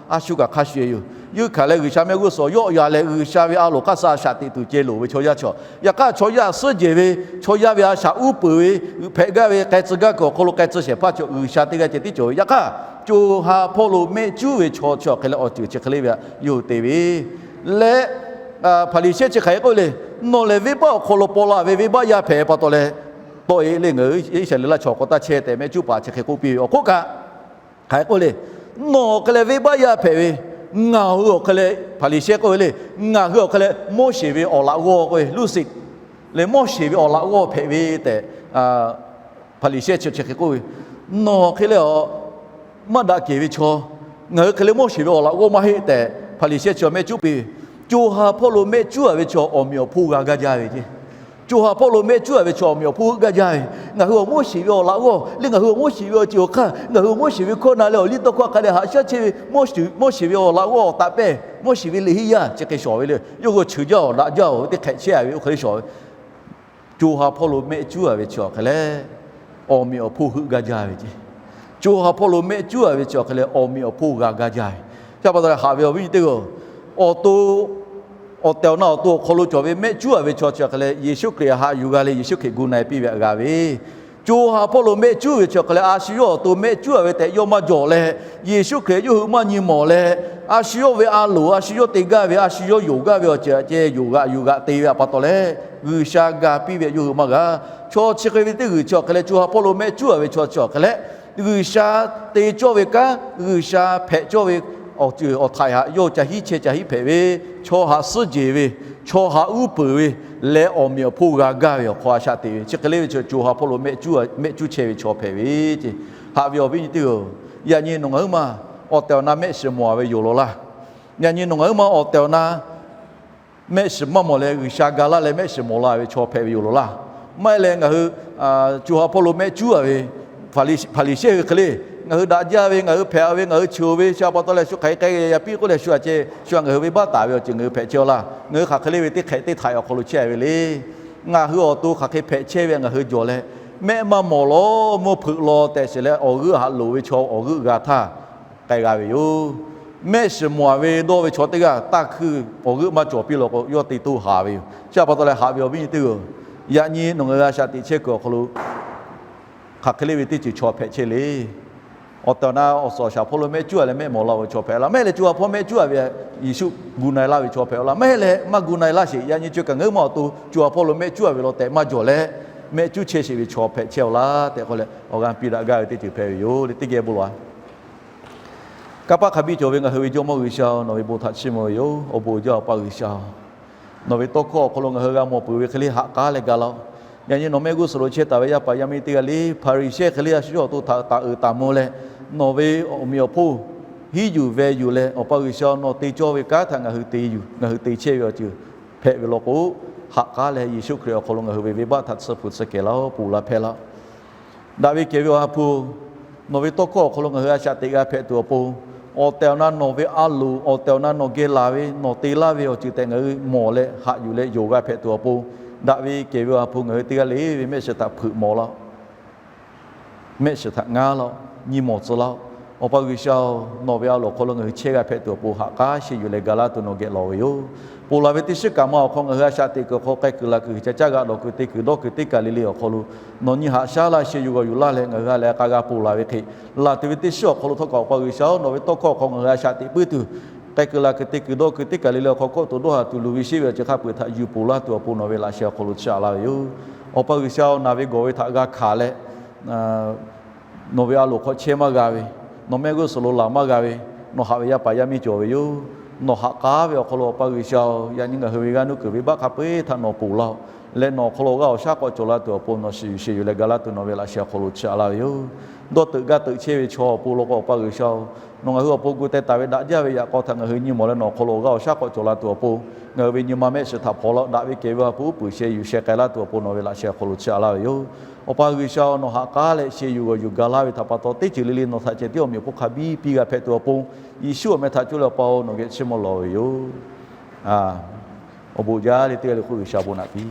A shu kaꞈ hk'a shuˍ yoˬ. Yeunˇ hkanˍ leh G'uiˬsha mehˆ g'uˇ suhˍ yawˆ yan leh G'uiˬsha ve a loˍ hk'aˇ suh a shaꞈ teꞈ tuˬ ceh loˍ ve chaw yaˇ chaw. Yaꞈ hk'aˇ chaw yaˇ suhˉ jeˬ ve, chaw yaˇ ve a shaꞈ uˉ peunˍ ve, hpehꞈ gaˇ ve k'ai tcuh gaˇ kuiˬ awˬ hk'aw lo k'ai tcuh shehˍ hpaˇ chaw G'uiˬsha teˇ g'aˇ ceh tiˉ cawˬ ve. Yaꞈ hk'aˇ co ha hpawˇ lo mehˆ cuˉ ve chaw chi awˬ hk'aˬ leh awˬ ceuˬ chi hk'e le ve htaꞈ yawˇ hui te ve leh, Hpaˍriˍsehˇ chi hk'aˬ hk'e k'oˆ le, Nawˬ lehˬ venˇbaˆ awˬ hk'aw lo paw la ve venˇbaˆ yaˇ hpehꞈ pa taw leh, tawˆ e le ngaˬ hui Iˉsaˍreˍlaˆ chaw hk'aw taˇ chehˇ tehꞈ mehˆ cuˉ paˍ chi hk'e k'oˆ piˇ ve. Awˬ hk'oˆ kaꞈ hk'aˬ hk'e k'oˆ le, Nawˬ hk'e leh venˇbaˆ yaˇ hpehꞈ ve, ngaˬ hui awˬ hk'e leh Hpaˍriˍsehˇ k'oˆ ve le, ngaˬ hui awˬ hk'e leh Moˉseˍ ve awˬ laꞈ g'awˇ k'oˆ ve, Luˇsiˍ leh Moˉseˍ ve awˬ laꞈ g'awˇ hpehꞈ ve tehꞈ Hpaˍriˍsehˇ chi chi hk'e k'oˆ ve, Nawˬ hk'e leh a maˇ daꞈ kehˬ ve chaw, ngaˬ hui hk'e leh Moˉseˍ ve awˬ laꞈ g'awˇ maˇ heˆ tehꞈ Hpaˍriˍsehˇ chi mehˆ cuˉ piˇ ve. Co ha hpawˇ lo mehˆ cuˉ a ve chaw awˬ meꞈ awˬ hponˇ g'a gaˇ jaˇ ve ce. Co ha hpawˇ lo mehˆ cuˉ a ve chaw awˬ meꞈ awˬ hponˇ heuˆ gaˇ jaˇ ve, ngaˬ hui awˬ Moˉseˍ ve awˬ laꞈ g'awˇ le, ngaˬ hui awˬ Moˉseˍ ve awˬ ceuˬ awˬ hk'aˇ, ngaˬ hui awˬ Moˉseˍ ve hkawˇ na leh awˬ liˇ tawˇ hkawˇ hk'a dehꞈ haꞈ shaˉ chehˇ ve, Moˉseˍ ve awˬ laꞈ g'awˇ awˬ taꞈ pehˇ, Moˉseˍ ve liꞈ henˇ yaˇ chi hk'e shawˍ ve le. Yawˇ hui cheuˬ jaˇ awˬ daꞈ jaˇ awˬ ve teˇ hk'ehꞈ chehˇ a ve oˇ hk'e le shawˍ ve. Co ha hpawˇ lo mehˆ cuˉ a ve chi awˬ hk'e leh, awˬ meꞈ awˬ hponˇ heuˆ gaˇ jaˇ ve ce. Co ha hpawˇ lo mehˆ cuˉ a ve chi awˬ hk'e leh awˬ meꞈ awˬ hponˇ g'a gaˇ jaˇ ve. Chi pa taw leh haꞈ ve awˬ viˉ nyi teˇ g'aˇ, awˬ to, awˬ tehˬ awˬ na awˬ to awˬ hk'aw lo cawˬ ve mehˆ cuˉ a ve chaw chi awˬ hk'e leh, Yeˍsuˆ Hkriꞈ haꞈ yuˬ g'a leh Yeˍsuˆ Hkriꞈ gu na-e piˇ ve htaꞈ g'a ve. Co ha hpawˇ lo mehˆ cuˉ ve chi awˬ hk'e leh, a shu yawˇ awˬ to mehˆ cuˉ a ve tehꞈ yawˇ maˇ jawˬ leh, Yeˍsuˆ Hkriꞈ yawˇ hui maˇ nyi mawˬ leh, a shu yawˇ ve a loˍ, a shu yawˇ te gaˇ ve, a shu yawˇ yonˍ gaˇ ve awˬ ceuˬ aꞈ ceh yonˍ g'aꞈ yuˬ g'aꞈ te ve htaꞈ pa taw leh, G'uiˬsha ga piˇ ve htaꞈ yawˇ hui maˇ g'a. Chaw chi hk'e ve teˇ g'uiˬ chi awˬ hk'e leh, co ha hpawˇ lo mehˆ cuˉ a ve chaw chi awˬ hk'e leh, G'uiˬsha te cawˇ ve kanˉ, G'uiˬsha hpehꞈ cawˇ ve awˬ ceuˬ awˬ htaiˍ htaꞈ yawˇ ca hiˉ chehˇ ca hiˉ hpehꞈ ve, chaw haꞈ suhˉ jeˬ ve, chaw haꞈ uˉ peunˍ ve leh awˬ meꞈ awˬ hponˇ g'a gaˇ ve awˬ hk'aw a shaꞈ teꞈ ve chi hk'e le ve chaw, co ha hpawˇ lo mehˆ cuˉ, mehˆ cuˉ chehˇ ve chaw hpehꞈ ve ce. Haꞈ ve awˬ viˉ nyi teˇ g'aˇ, yaꞈ nyi nawˬ ngaˬ huiˉ ma awˬ tehˬ awˬ na mehˆ shiˍ mawˬ a ve yoˬ law laˇ. Yaꞈ nyi nawˬ ngaˬ huiˉ ma awˬ tehˬ awˬ na mehˆ shiˍ maˇ mawˬ leh G'uiˬsha ga laˇ leh mehˆ shiˍ mawˬ la ve chaw hpehꞈ ve yoˬ law laˇ. Maˇ heˆ leh ngaˬ hui co ha hpawˇ lo mehˆ cuˉ a ve Hpaˍriˍsehˇ hui hk'e le, ngaˬ hui daꞈ jaˇ ve, ngaˬ hui hpehꞈ ve, ngaˬ hui cheuˬ ve, chi pa taw leh shu hk'aˬ hk'e k'ai yaꞈ piˇ k'oˆ leh shu a ceh shu a ngaˬ hui venˇbaˆ taˍ ve awˬ ceuˬ ngaˬ hui hpehꞈ chehˇ aw laˇ. Ngaˬ hui hk'aˬ hk'e le ve teˇ hk'ehꞈ teˇ htaiꞈ awˬ hk'aw lo chehˇ ve le. Ngaˬ hui awˬ to hk'aˬ hk'e hpehꞈ chehˇ ve ngaˬ hui jawˬ leh, mehˆ maˇ mawˬ law mvuhˇ hpeuꞈ law tehꞈ shiˍ leh awˬ g'euˆ haꞈ loˍ ve chaw awˬ g'euˆ g'a htaˇ k'ai g'a ve yoˬ. Mehˆ shiˍ mawˬ a ve dawˇ ve chaw teˇ g'aˇ taˇ hkuiˇ awˬ g'euˆ maˇ cawˬ piˇ law k'o, yawˇ te toˇ haˍ ve yoˬ. Chi pa taw leh haꞈ ve awˬ viˉ nyi teˇ g'aˇ, yaꞈ nyi nawˬ ngaˬ hui a shaꞈ teꞈ chehˇ kuiˬ awˬ hk'aw lo hk'aˬ hk'e le ve teˇ ceuˬ chaw hpehꞈ chehˇ le. Awˬ tehˬ awˬ na awˬ suhˍ awˬ shaˍ hpawˇ lo mehˆ cuˉ a leh mehˆ mawˬ la ve chaw hpehꞈ laˇ. Maˇ heˆ leh co ha hpawˇ mehˆ cuˉ a ve Yeˍsuˆ gu na-e laˇ ve chaw hpehꞈ laˇ. Maˇ heˆ leh maˇ gu na-e laˇ sheˍ. Yaꞈ nyi co kaꞈ ngaˬ huiˉ ma awˬ to co ha hpawˇ lo mehˆ cuˉ a ve law tehꞈ maˇ jawˬ leh, mehˆ cuˉ chehˇ sheˍ ve chaw hpehꞈ chehˇ aw laˇ tehꞈ k'oˆ leh awˬ g'aˇ piˇ daꞈ gaˇ ve teˇ ceuˬ hpehꞈ ve yoˬ le. Teˇ geh bon lawˬ a. Kanˇ paˆ hk'a biˇ cawˬ ve ngaˬ hui ve Jawˇmawˇ G'uiˬsha-oˬ, nawˬ ve bon htaꞈ chiˇ mvuh ve yoˬ. Awˬ bon jaˇ Awˬ pa G'uiˬsha-oˬ, nawˬ ve tawˇ hkawˇ awˬ hk'aw lo ngaˬ hui g'a mawˬ peuˬ ve hk'e le ha k'a leh ga laˇ-oˆ. Yaꞈ nyi nawˬ mehˆ g'uˇ suhˍ lo chehˇ taˍ ve yaˇ paˍ yaˇ miˇ teˇ g'aˇ le, Hpaˍriˍsehˇ hk'e le a shu yawˇ awˬ to htaꞈ taˍ uiˍ taˍ mvuh leh, nawˬ ve awˬ meꞈ awˬ hponˇ hiˉ yuˬ ve yuˬ leh, Awˬ pa G'uiˬsha-oˬ, nawˬ te cawˇ ve kanˉ htaꞈ ngaˬ hui te yuˬ, ngaˬ hui te chehˇ ve awˬ ceuˬ hpehꞈ ve law k'o, ha k'a leh Yeˍsuˆ Hkriꞈ awˬ hk'aw lo ngaˬ hui ve venˇbaˆ htaꞈ tsuhˇ hpu tsuhˇ kehˬ laˇ-oˆ. Ponˬ la hpehˇ laˇ-oˆ. Daꞈ ve kehˬ ve Awˬ ha hpu, nawˬ ve tawˇ hkawˇ awˬ hk'aw lo ngaˬ hui a shaꞈ teꞈ g'a hpehꞈ tuˬ awˬ pon, awˬ tehˬ awˬ na nawˬ ve a loˍ, awˬ tehˬ awˬ na nawˬ geh laˬ ve nawˬ te laˇ ve awˬ ceuˬ tehꞈ ngaˬ hui mawˬ leh haꞈ yuˬ leh yonˍ g'a hpehꞈ tuˬ awˬ pon, daꞈ ve kehˬ ve Awˬ ha hpu ngaˬ hui teˇ g'aˇ le ve mehˆ shiˍ htaꞈ hpeuꞈ mawˬ laˇ-oˆ. Mehˆ shiˍ htaꞈ ngaˉ laˇ-oˆ, nyi mawˬ tcuh laˇ-oˆ. Awˬ pa G'uiˬsha-oˬ, nawˬ ve a loˍ awˬ hk'aw lo ngaˬ hui chehˇ g'a hpehꞈ tuˬ awˬ pon ha k'a sheˍ yuˬ leh ga laˇ tuˬ nawˬ geh lawˬ ve yoˬ. Ponˬ la ve teˇ shiˉ kaꞈ ma awˬ hk'aw ngaˬ hui a shaꞈ teꞈ kuiˬ awˬ hk'aw k'ai kuiˬ la kuiˬ ca caˇ g'a dawˬ kuiˬ te kuiˬ dawˇ kuiˬ teˇ kaˬ le le awˬ hk'aw lo, nawˬ nyi haꞈ shaˉ laˇ sheˍ yuˬ g'awˬ yuˬ laˇ leh ngaˬ hui a leh k'a g'a ponˬ la ve hk'e, laˬ tuˬ ve teˇ shiˉ awˬ hk'aw lo htawˇ kaꞈ Awˬ pa G'uiˬsha-oˬ, nawˬ ve tawˇ hkawˇ awˬ hk'aw ngaˬ hui a shaꞈ teꞈ puiˉ tuˬ, k'ai kuiˬ la kuiˬ te kuiˬ dawˇ kuiˬ teˇ kaˬ le le awˬ hk'aw kawˆ tuˬ dawˇ haˍ tuˬ luˬ ve sheˆ ve awˬ ceuˬ hk'a peu-eˬ htaꞈ yuˬ ponˬ laˇ tuˬ awˬ pon nawˬ ve laꞈ sheh awˬ hk'aw lo chi a laˇ ve yoˬ. Awˬ pa G'uiˬsha-oˬ, naˬ ve gawˬ ve htaꞈ g'a hkanˍ leh, nawˬ ve a loˍ hk'aw chehˇ maˇ g'a ve, nawˬ mehˆ g'uˇ suhˍ lo laˬ maˇ g'a ve, nawˬ haꞈ ve yaˇ paˍ yaˇ miˇ cawˬ ve yoˬ. Nawˬ haꞈ k'a ve awˬ hk'aw lo Awˬ pa G'uiˬsha-oˬ, yaꞈ nyi ngaˬ hui ve g'aˇ nuˇ kuiˬ venˇbaˆ hk'a peu-eˬ htaꞈ nawˬ ponˬ laˇ-oˆ. Leh nawˬ awˬ hk'aw lo g'aˇ awˬ shaˉ k'awꞈ cawˬ la tuˬ awˬ pon nawˬ shiˍ yuˬ sheˍ yuˬ leh ga laˇ tuˬ nawˬ ve laꞈ sheh awˬ hk'aw lo chi a laˇ ve yoˬ. Dawˇ teuꞈ gaˇ teuꞈ chehˇ ve chaw awˬ pon law k'o Awˬ pa G'uiˬsha-oˬ, nawˬ ngaˬ hui awˬ pon gu teh taˍ ve daꞈ jaˇ ve yaꞈ k'aw htaꞈ ngaˬ hui nyi mawˬ leh nawˬ awˬ hk'aw lo g'aˇ awˬ shaˉ k'awꞈ cawˬ la tuˬ awˬ pon, ngaˬ hui ve nyi ma mehˆ shiˍ htaꞈ hpaw laˇ-oˆ. Daꞈ ve kehˬ ve Awˬ ha hpu uˉ peunˍ sheh yuˬ sheh k'ai laˇ tuˬ awˬ pon nawˬ ve laꞈ sheh awˬ hk'aw lo chi a laˇ ve yoˬ. Awˬ pa G'uiˬsha-oˬ, nawˬ haꞈ k'a leh sheh yuˬ g'awˬ yuˬ ga laˇ ve htaꞈ pa taw teˇ ceuˬ le le nawˬ htaꞈ ceh tiˉ awˬ meꞈ awˬ hponˇ hk'a biˇ piˇ g'a hpehꞈ tuˬ awˬ pon, Yeˍsuˆ awˬ meh htaꞈ cuˇ leh Awˬ pa-oˬ, nawˬ geh chiˇ mvuh lawˬ ve yoˬ. Awˬ bon jaˇ le teˇ g'aˇ le hk'oˆ G'uiˬsha bon naꞈ piˇ